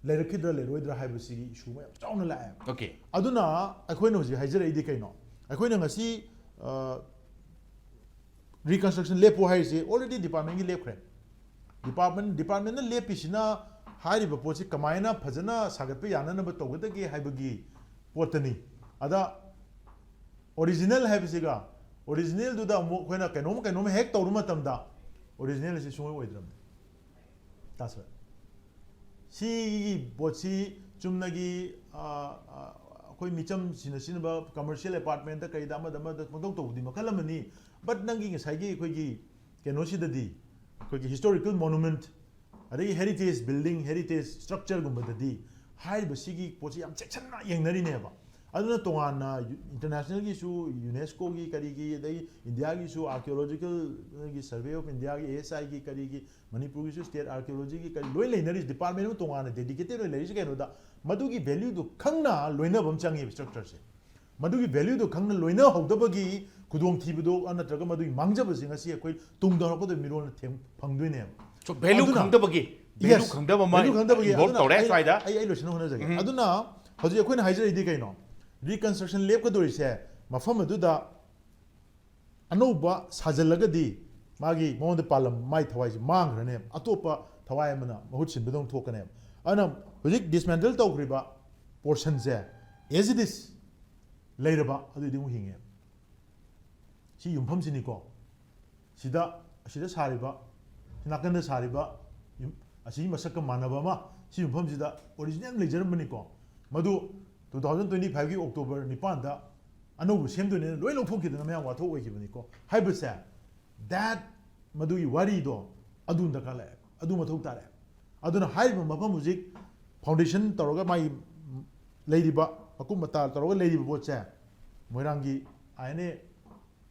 ꯂꯩꯔꯛꯈꯤꯗ꯭ꯔꯥ ꯂꯩꯔꯣꯏꯗ꯭ꯔꯥ ꯍꯥꯏꯕꯁꯤꯒꯤ ꯏꯁꯨ ꯑꯃ ꯌꯥꯝ ꯆꯥꯎꯅ ꯂꯥꯛꯑꯦꯕ꯫ Okay. ꯑꯗꯨꯅ ꯑꯩꯈꯣꯏꯅ ꯍꯧꯖꯤꯛ ꯍꯥꯏꯖꯔꯛꯏꯗꯤ ꯀꯩꯅꯣ? ꯑꯩꯈꯣꯏꯅ ꯉꯁꯤ, ꯑ, ꯔꯤꯀꯟꯁꯇ꯭ꯔꯛꯁꯟ ꯂꯦꯞꯄꯨ ꯍꯥꯏꯔꯤꯁꯦ already ꯗꯤꯄꯥꯔꯠꯃꯦꯟꯒꯤ ꯂꯦꯞꯈ꯭ꯔꯦ꯫ ꯗꯤꯄꯥꯔꯠꯃꯦꯟ, ꯗꯤꯄꯥꯔꯠꯃꯦꯟꯅ ꯂꯦꯞꯄꯤꯁꯤꯅ ꯍꯥꯏꯔꯤꯕ ꯄꯣꯠꯁꯤ ꯀꯃꯥꯏꯅ ꯐꯖꯅ ꯁꯥꯒꯠꯄ ꯌꯥꯅꯅꯕ ꯇꯧꯒꯗꯒꯦ ꯍꯥꯏꯕꯒꯤ ꯄꯣꯠꯇꯅꯤ꯫ ꯑꯗ ꯑꯣꯔꯤꯖꯤꯅꯦꯜ ꯍꯥꯏꯕꯁꯤꯒ ꯑꯣꯔꯤꯖꯤꯅꯦꯜꯗꯨꯗ ꯑꯃꯨꯛ ꯑꯩꯈꯣꯏꯅ ꯀꯩꯅꯣꯝ ꯀꯩꯅꯣꯝ ꯍꯦꯛ ꯇꯧꯔꯨ ꯃꯇꯝꯗ ꯑꯣꯔꯤꯖꯤꯅꯦꯜ ꯑꯁꯤ ꯁꯨꯡꯑꯣꯏ ꯑꯣꯏꯗ꯭ꯔꯕꯅꯤ꯫ ꯇꯥꯁ ꯁꯤꯒꯤ ꯄꯣꯠꯁꯤ ꯆꯨꯝꯅꯒꯤ, ꯑ, ꯑ, ꯑꯩꯈꯣꯏ ꯃꯤꯆꯝ ꯁꯤꯅ ꯁꯤꯖꯤꯟꯅꯕ ꯀꯃꯔꯁꯤꯌꯦꯜ ꯑꯦꯄꯥꯔꯠꯃꯦꯟꯗ ꯀꯩꯗ ꯑꯃꯗ ꯑꯃꯗ ꯄꯪꯇꯧ ꯇꯧꯕꯗꯤ ꯃꯈꯜ ꯑꯃꯅꯤ꯫ But ꯅꯪꯒꯤ ꯉꯁꯥꯏꯒꯤ ꯑꯩꯈꯣꯏꯒꯤ ꯀꯩꯅꯣꯁꯤꯗꯗꯤ, ꯑꯩꯈꯣꯏꯒꯤ ꯍꯤꯁꯇꯣꯔꯤꯀꯦꯜ ꯃꯣꯅꯨꯃꯦꯟꯠ, ꯑꯗꯒꯤ ꯍꯦꯔꯤꯇꯦꯖ ꯕꯤꯜꯗꯤꯡ, ꯍꯦꯔꯤꯇꯦꯖ ꯁ꯭ꯇ꯭ꯔꯛꯆꯔꯒꯨꯝꯕꯗꯗꯤ ꯍꯥꯏꯔꯤꯕ ꯁꯤꯒꯤ ꯄꯣꯠꯁꯤ ꯌꯥꯝ ꯆꯦꯛꯁꯤꯟꯅ ꯌꯦꯡꯅꯔꯤꯅꯦꯕ꯫ ꯑꯗꯨꯅ ꯇꯣꯉꯥꯟꯅ ꯌꯨ-, ꯏꯟꯇꯔꯅꯦꯁꯅꯦꯜꯒꯤꯁꯨ, ꯌꯨꯅꯦꯁꯀꯣꯒꯤ ꯀꯔꯤꯒꯤ, ꯑꯗꯒꯤ ꯏꯟꯗꯤꯌꯥꯒꯤꯁꯨ ꯑꯥꯔꯀꯤꯑꯣꯂꯣꯖꯤꯀꯦꯜꯒꯤ ꯁꯔꯚꯦ ꯑꯣꯐ ꯏꯟꯗꯤꯌꯥꯒꯤ, ꯑꯦ ꯑꯦꯁ ꯑꯥꯏꯒꯤ ꯀꯔꯤꯒꯤ, ꯃꯅꯤꯄꯨꯔꯒꯤꯁꯨ ꯁ꯭ꯇꯦꯠ ꯑꯥꯔꯀꯤꯑꯣꯂꯣꯖꯤꯒꯤ ꯀꯔꯤ ꯂꯣꯏ ꯂꯩꯅꯔꯤ, ꯗꯤꯄꯥꯔꯠꯃꯦꯟ ꯑꯃ ꯇꯣꯉꯥꯟꯅ ꯗꯦꯗꯤꯀꯦꯇꯦꯠ ꯑꯣꯏꯅ ꯂꯩꯔꯤꯁꯤ ꯀꯩꯅꯣꯗ, ꯃꯗꯨꯒꯤ ꯚꯦꯂ꯭ꯌꯨꯗꯨ ꯈꯪꯅ ꯂꯣꯏꯅꯕ ꯑꯃ ꯆꯪꯉꯦꯕ ꯁ꯭ꯇ꯭ꯔꯛꯆꯔꯁꯦ꯫ ꯃꯗꯨꯒꯤ ꯚꯦꯂ꯭ꯌꯨꯗꯨ ꯈꯪꯅ ꯂꯣꯏꯅꯍꯧꯗꯕꯒꯤ ꯈꯨꯗꯣꯡꯊꯤꯕꯗꯣ ꯅꯠꯇ꯭ꯔꯒ ꯃꯗꯨꯒꯤ ꯃꯥꯡꯖꯕꯁꯤꯡ ꯑꯁꯤ ꯑꯩꯈꯣꯏ ꯇꯨꯡꯗ ꯍꯧꯔꯛꯀꯗꯕ ꯃꯤꯔꯣꯜꯅ ꯊꯦꯡ-, ꯐꯪꯗꯣꯏꯅꯦꯕ꯫ So, ꯚꯦꯂ꯭ꯌꯨ ꯑꯗꯨꯅ ꯈꯪꯗꯕꯒꯤ, ꯚꯦꯂ꯭ꯌꯨ Yes. ꯈꯪꯗꯕ ꯑꯃ ꯚꯦꯂ꯭ꯌꯨ ꯈꯪꯗꯕꯒꯤ involve ꯑꯗꯨꯅ ꯇꯧꯔꯦ ꯑꯩ, ꯁ꯭ꯋꯥꯏꯗ꯫ ꯑꯩ, ꯑꯩ ꯂꯣꯏꯁꯤꯟꯅ ꯍꯣꯠꯅꯖꯒꯦ꯫ ꯎꯝ꯫ ꯑꯗꯨꯅ ꯍꯧꯖꯤꯛ ꯑꯩꯈꯣꯏꯅ ꯍꯥꯏꯖꯔꯛꯏꯗꯤ ꯀꯩꯅꯣ? ꯔꯤꯀꯟꯁꯇ꯭ꯔꯛꯁꯟ ꯂꯦꯞꯀꯗꯧꯔꯤꯁꯦ ꯃꯐꯝ ꯑꯗꯨꯗ ꯑꯅꯧꯕ ꯁꯥꯖꯤꯜꯂꯒꯗꯤ ꯃꯥꯒꯤ ꯃꯉꯣꯟꯗ ꯄꯥꯜꯂꯝ, ꯃꯥꯏ ꯊꯋꯥꯏꯁꯦ ꯃꯥꯡꯈ꯭ꯔꯅꯦꯕ, ꯑꯇꯣꯞꯄ ꯊꯋꯥꯏ ꯑꯃꯅ ꯃꯍꯨꯠ ꯁꯤꯟꯕꯗꯧꯅ ꯊꯣꯛꯀꯅꯦꯕ꯫ ꯑꯗꯨꯅ ꯍꯧꯖꯤꯛ ꯗꯤꯁꯃꯦꯟꯇꯜ ꯇꯧꯈ꯭ꯔꯤꯕ ꯄꯣꯔꯁꯟꯁꯦ as it is ꯂꯩꯔꯕ ꯑꯗꯨꯏꯗꯤ ꯑꯃꯨꯛ ꯍꯤꯡꯉꯦꯕ꯫ ꯁꯤ ꯌꯨꯝꯐꯝꯁꯤꯅꯤꯀꯣ꯫ ꯁꯤꯗ, ꯑꯁꯤꯗ ꯁꯥꯔꯤꯕ, ꯁꯤ ꯅꯥꯀꯟꯗ ꯁꯥꯔꯤꯕ ꯌꯨꯝ ꯑꯁꯤꯒꯤ ꯃꯁꯛꯀ ꯃꯥꯟꯅꯕ ꯑꯃ ꯁꯤ ꯃꯐꯝꯁꯤꯗ original ꯂꯩꯖꯔꯝꯕꯅꯤꯀꯣ꯫ ꯃꯗꯨ two thousand twenty five ꯒꯤ October ꯅꯤꯄꯥꯟꯗ ꯑꯅꯧꯕ ꯁꯦꯝꯗꯣꯏꯅꯦꯅ ꯂꯣꯏ ꯂꯧꯊꯣꯛꯈꯤꯗꯅ ꯃꯌꯥꯝ ꯋꯥꯊꯣꯛ ꯑꯣꯏꯈꯤꯕꯅꯤꯀꯣ꯫ ꯍꯥꯏꯕꯁꯦ, that, ꯃꯗꯨꯒꯤ ꯋꯥꯔꯤꯗꯣ ꯑꯗꯨ ꯗꯔꯀꯥꯔ ꯂꯩ, ꯑꯗꯨ ꯃꯊꯧ ꯇꯥꯔꯦ꯫ ꯑꯗꯨꯅ ꯍꯥꯏꯔꯤꯕ ꯃꯐꯝ ꯍꯧꯖꯤꯛ foundation ꯇꯧꯔꯒ ꯃꯥꯒꯤ ꯂꯩꯔꯤꯕ ꯃꯀꯨꯞ ꯃꯇꯥ ꯇꯧꯔꯒ ꯂꯩꯔꯤꯕ ꯄꯣꯠꯁꯦ, ꯃꯣꯏꯔꯥꯡꯒꯤ ꯑꯥꯏ ꯑꯦꯟ ꯑꯦ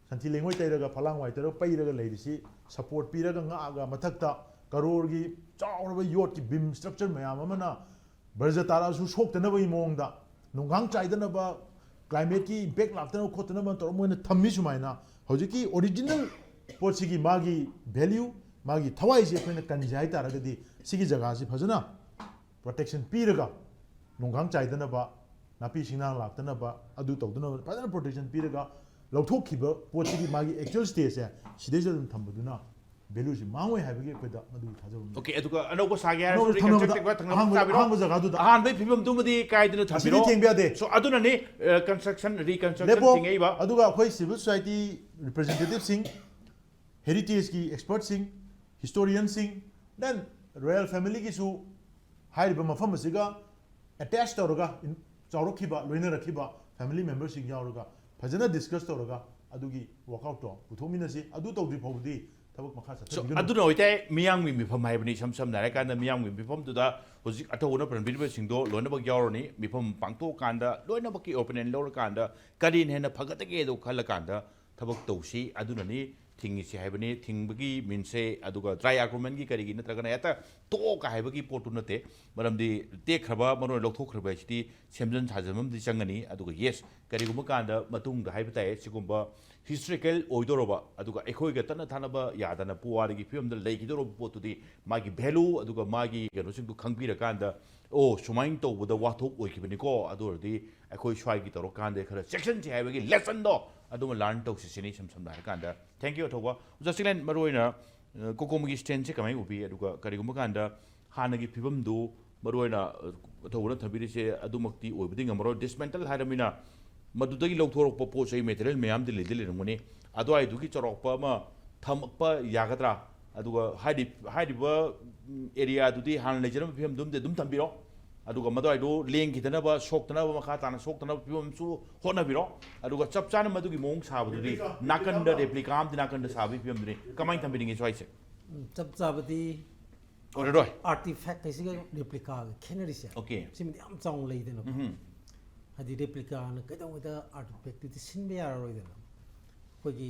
ꯁꯟꯊꯤ ꯂꯩꯉꯣꯏ ꯇꯩꯔꯒ, ꯐꯂꯥꯡ ꯋꯥꯏ ꯇꯩꯔꯒ ꯄꯩꯔꯒ ꯂꯩꯔꯤꯁꯤ support ꯄꯤꯔꯒ ꯉꯥꯛꯑꯒ, ꯃꯊꯛꯇ ꯀꯔꯣꯔꯒꯤ ꯆꯥꯎꯔꯕ ꯌꯣꯠꯀꯤ beam structure ꯃꯌꯥꯝ ꯑꯃꯅ ꯕꯔꯖ ꯇꯥꯔꯛꯑꯁꯨ ꯁꯣꯛꯇꯅꯕꯒꯤ ꯃꯑꯣꯡꯗ, ꯅꯣꯡꯈꯥꯡ ꯆꯥꯏꯗꯅꯕ, climate ꯀꯤ impact ꯂꯥꯛꯇꯅꯕ ꯈꯣꯠꯇꯅꯕ ꯇꯧꯔꯒ ꯃꯣꯏꯅ ꯊꯝꯃꯤ꯫ ꯁꯨꯃꯥꯏꯅ ꯍꯧꯖꯤꯛꯀꯤ original ꯄꯣꯠꯁꯤꯒꯤ ꯃꯥꯒꯤ value, ꯃꯥꯒꯤ ꯊꯋꯥꯏꯁꯤ ꯑꯩꯈꯣꯏꯅ ꯀꯟꯁꯦ ꯍꯥꯏ ꯇꯥꯔꯒꯗꯤ, ꯁꯤꯒꯤ ꯖꯒꯥꯁꯤ ꯐꯖꯅ protection ꯄꯤꯔꯒ, ꯅꯣꯡꯈꯥꯡ ꯆꯥꯏꯗꯅꯕ, ꯅꯥꯄꯤ ꯁꯤꯡꯅꯥꯡ ꯂꯥꯛꯇꯅꯕ, ꯑꯗꯨ ꯇꯧꯗꯅꯕ ꯐꯖꯅ protection ꯄꯤꯔꯒ ꯂꯧꯊꯣꯛꯈꯤꯕ ꯄꯣꯠꯁꯤꯒꯤ ꯃꯥꯒꯤ actual stage ꯁꯦ ꯁꯤꯗꯩꯁꯤꯗ ꯑꯗꯨꯝ ꯊꯝꯕꯗꯨꯅ value ꯁꯤ ꯃꯥꯡꯉꯣꯏ ꯍꯥꯏꯕꯒꯤ ꯑꯩꯈꯣꯏꯗ ꯃꯗꯨꯒꯤ ꯊꯥꯖꯕ ꯑꯃ ꯂꯩ꯫ Okay, ꯑꯗꯨꯒ ꯑꯅꯧꯕ ꯁꯥꯒꯦ ꯍꯥꯏꯔꯁꯨ ꯑꯅꯧꯕ ꯊꯝꯅꯕꯗ reconstructive ꯊꯝꯅꯕ ꯑꯍꯥꯟꯕ, ꯇꯥꯕꯤꯔꯣ꯫ ꯑꯍꯥꯟꯕ ꯖꯒꯥꯗꯨꯗ ꯑꯍꯥꯟꯕꯒꯤ ꯐꯤꯕꯝꯗꯨꯃꯗꯤ ꯀꯥꯏꯗꯅ ꯑꯁꯤꯗꯤ ꯊꯝꯕꯤꯔꯣ꯫ ꯊꯦꯡꯕ ꯌꯥꯗꯦ꯫ So, ꯑꯗꯨꯅꯅꯤ, ꯑ, construction, reconstruction ꯂꯦꯞꯄꯣ꯫ ꯊꯤꯡꯉꯛꯏꯕ꯫ ꯑꯗꯨꯒ ꯑꯩꯈꯣꯏ civil society representative ꯁꯤꯡ, heritage ꯀꯤ expert ꯁꯤꯡ, historian ꯁꯤꯡ, then royal family ꯒꯤꯁꯨ ꯍꯥꯏꯔꯤꯕ ꯃꯐꯝ ꯑꯁꯤꯒ attach ꯇꯧꯔꯒ, in- ꯆꯥꯎꯔꯛꯈꯤꯕ, ꯂꯣꯏꯅꯔꯛꯈꯤꯕ family member ꯁꯤꯡ ꯌꯥꯎꯔꯒ ꯐꯖꯅ discuss ꯇꯧꯔꯒ ꯑꯗꯨꯒꯤ workout ꯇꯣ ꯄꯨꯊꯣꯛꯃꯤꯟꯅꯁꯤ꯫ ꯑꯗꯨ ꯇꯧꯗ꯭ꯔꯤ ꯐꯥꯎꯕꯗꯤ ꯊꯕꯛ ꯃꯈꯥ So, ꯆꯠꯊꯕꯤꯒꯅꯨ꯫ ꯑꯗꯨꯅ ꯑꯣꯏꯇꯥꯔꯦ, ꯃꯤꯌꯥꯝꯒꯤ ꯃꯤꯐꯝ ꯍꯥꯏꯕꯅꯤ꯫ ꯏꯁꯝ ꯁꯝꯅ ꯍꯥꯏꯔꯀꯥꯟꯗ, ꯃꯤꯌꯥꯝꯒꯤ ꯃꯤꯐꯝꯗꯨꯗ ꯍꯧꯖꯤꯛ ꯑꯊꯧꯕꯅ ꯄꯟꯕꯤꯔꯤꯕꯁꯤꯡꯗꯣ ꯂꯣꯏꯅꯃꯛ ꯌꯥꯎꯔꯅꯤ꯫ ꯃꯤꯐꯝ ꯄꯥꯡꯊꯣꯛꯑꯀꯥꯟꯗ ꯂꯣꯏꯅꯃꯛꯀꯤ opinion ꯂꯧꯔꯀꯥꯟꯗ ꯀꯔꯤꯅ ꯍꯦꯟꯅ ꯐꯒꯗꯒꯦꯗꯣ ꯈꯜꯂꯀꯥꯟꯗ ꯊꯕꯛ ꯇꯧꯁꯤ꯫ ꯑꯗꯨꯅꯅꯤ ꯊꯤꯡꯉꯤꯁꯤ ꯍꯥꯏꯕꯅꯤ꯫ ꯊꯤꯡꯕꯒꯤ means ꯁꯦ ꯑꯗꯨꯒ dry argument ꯀꯤ ꯀꯔꯤꯒꯤ ꯅꯠꯇ꯭ꯔꯒꯅ ꯍꯦꯛꯇ ꯇꯣꯛꯑꯒ ꯍꯥꯏꯕꯒꯤ ꯄꯣꯠꯇꯨ ꯅꯠꯇꯦ꯫ ꯃꯔꯝꯗꯤ ꯇꯦꯛꯈ꯭ꯔꯕ, ꯃꯔꯨ ꯑꯣꯏꯅ ꯂꯧꯊꯣꯛꯈ꯭ꯔꯕ ꯍꯥꯏꯁꯤꯗꯤ ꯁꯦꯝꯖꯤꯟ ꯁꯥꯖꯤꯟꯕ ꯑꯃꯗꯤ ꯆꯪꯒꯅꯤ꯫ ꯑꯗꯨꯒ yes, ꯀꯔꯤꯒꯨꯝꯕ ꯀꯥꯟꯗ ꯃꯇꯨꯡꯗ ꯍꯥꯏꯕ ꯇꯥꯏ, ꯁꯤꯒꯨꯝꯕ historical ꯑꯣꯏꯗꯧꯔꯕ, ꯑꯗꯨꯒ ꯑꯩꯈꯣꯏꯒ ꯇꯠꯅ ꯊꯥꯅꯕ ꯌꯥꯗꯅ ꯄꯨꯋꯥꯔꯤꯒꯤ ꯐꯤꯕꯝꯗ ꯂꯩꯈꯤꯗꯧꯔꯕ ꯄꯣꯠꯇꯨꯗꯤ ꯃꯥꯒꯤ value ꯑꯗꯨꯒ ꯃꯥꯒꯤ ꯀꯩꯅꯣꯁꯤꯡꯗꯨ ꯈꯪꯕꯤꯔꯀꯥꯟꯗ, "ꯑꯣ, ꯁꯨꯃꯥꯏꯅ ꯇꯧꯕꯗ ꯋꯥꯊꯣꯛ ꯑꯣꯏꯈꯤꯕꯅꯤꯀꯣ, ꯑꯗꯨ ꯑꯣꯏꯔꯗꯤ ꯑꯩꯈꯣꯏ ꯁ꯭ꯋꯥꯏꯒꯤ ꯇꯧꯔꯀꯥꯟꯗ ꯈꯔ ꯆꯦꯛꯁꯤꯟꯁꯤ" ꯍꯥꯏꯕꯒꯤ lesson ꯗꯣ ꯑꯗꯨꯃ learn ꯇꯧꯁꯤ ꯁꯤꯅꯤ꯫ ꯏꯁꯝ ꯁꯝꯅ ꯍꯥꯏꯔꯀꯥꯟꯗ, thank you ꯑꯊꯧꯕ꯫ ꯑꯣꯖꯥ ꯆꯤꯡꯂꯦꯟ, ꯃꯔꯨꯑꯣꯏꯅ, ꯑ, COCOMI ꯒꯤ stand ꯁꯦ ꯀꯃꯥꯏꯅ ꯎꯕꯤ? ꯑꯗꯨꯒ ꯀꯔꯤꯒꯨꯝꯕ ꯀꯥꯟꯗ ꯍꯥꯟꯅꯒꯤ ꯐꯤꯕꯝꯗꯨ, ꯃꯔꯨꯑꯣꯏꯅ, ꯑ, ꯑꯊꯧꯕꯅ ꯊꯝꯕꯤꯔꯤꯁꯦ ꯑꯗꯨꯃꯛꯇꯤ ꯑꯣꯏꯕꯗꯤ ꯉꯝꯃꯔꯣꯏ꯫ Dismantle ꯍꯥꯏꯔꯃꯤꯅ ꯃꯗꯨꯗꯒꯤ ꯂꯧꯊꯣꯔꯛꯄ ꯄꯣꯠ ꯆꯩ material ꯃꯌꯥꯝꯗꯤ ꯂꯩꯗꯤ ꯂꯩꯔꯝꯒꯅꯤ꯫ ꯑꯗꯨꯋꯥꯏꯗꯨꯒꯤ ꯆꯥꯎꯔꯥꯛꯄ ꯑꯃ ꯊꯝꯃꯛꯄ ꯌꯥꯒꯗ꯭ꯔꯥ? ꯑꯗꯨꯒ ꯍꯥꯏꯔꯤ-, ꯍꯥꯏꯔꯤꯕ, ꯎꯝ, ꯑꯦꯔꯤꯌꯥꯗꯨꯗꯤ ꯍꯥꯟꯅ ꯂꯩꯖꯔꯝꯕ ꯐꯤꯕꯝꯗꯨꯝꯗꯤ ꯑꯗꯨꯝ ꯊꯝꯕꯤꯔꯣ꯫ ꯑꯗꯨꯒ ꯃꯗꯨꯋꯥꯏꯗꯨ ꯂꯦꯡꯈꯤꯗꯅꯕ, ꯁꯣꯛꯇꯅꯕ, ꯃꯈꯥ ꯇꯥꯅ ꯁꯣꯛꯇꯅꯕ ꯐꯤꯕꯝ ꯑꯃꯁꯨ ꯍꯣꯠꯅꯕꯤꯔꯣ꯫ ꯑꯗꯨꯒ ꯆꯞ ꯆꯥꯅ ꯃꯗꯨꯒꯤ ꯃꯑꯣꯡ ꯁꯥꯕꯗꯨꯗꯤ ꯔꯦꯄ꯭ꯂꯤꯀꯥ, ꯅꯥꯀꯟꯗ, ꯔꯦꯄ꯭ꯂꯤꯀꯥ ꯑꯃꯗꯤ ꯅꯥꯀꯟꯗ ꯁꯥꯕꯒꯤ ꯐꯤꯕꯝꯗꯨꯅꯤ꯫ ꯀꯃꯥꯏꯅ ꯊꯝꯕꯤꯅꯤꯡꯉꯤ ꯁ꯭ꯋꯥꯏꯁꯦ? ꯎꯝ, ꯆꯞ ꯆꯥꯕꯗꯤ ꯑꯣꯏꯔꯔꯣꯏ꯫ ꯑꯥꯔꯇꯤꯐꯦꯛ ꯍꯥꯏꯁꯤꯒ ꯔꯦꯄ꯭ꯂꯤꯀꯥꯒ ꯈꯦꯠꯅꯔꯤꯁꯦ꯫ ꯑꯣꯀꯦ꯫ ꯁꯤꯃꯗꯤ ꯌꯥꯝ ꯆꯥꯎꯅ ꯂꯩꯗꯅꯀꯣ꯫ ꯎꯝ꯫ ꯍꯥꯏꯗꯤ ꯔꯦꯄ꯭ꯂꯤꯀꯥꯅ ꯀꯩꯗꯧꯉꯩꯗ ꯑꯥꯔꯇꯤꯐꯦꯛꯇꯨꯗꯤ ꯁꯤꯟꯕ ꯌꯥꯔꯔꯣꯏꯗꯅ꯫ ꯑꯩꯈꯣꯏꯒꯤ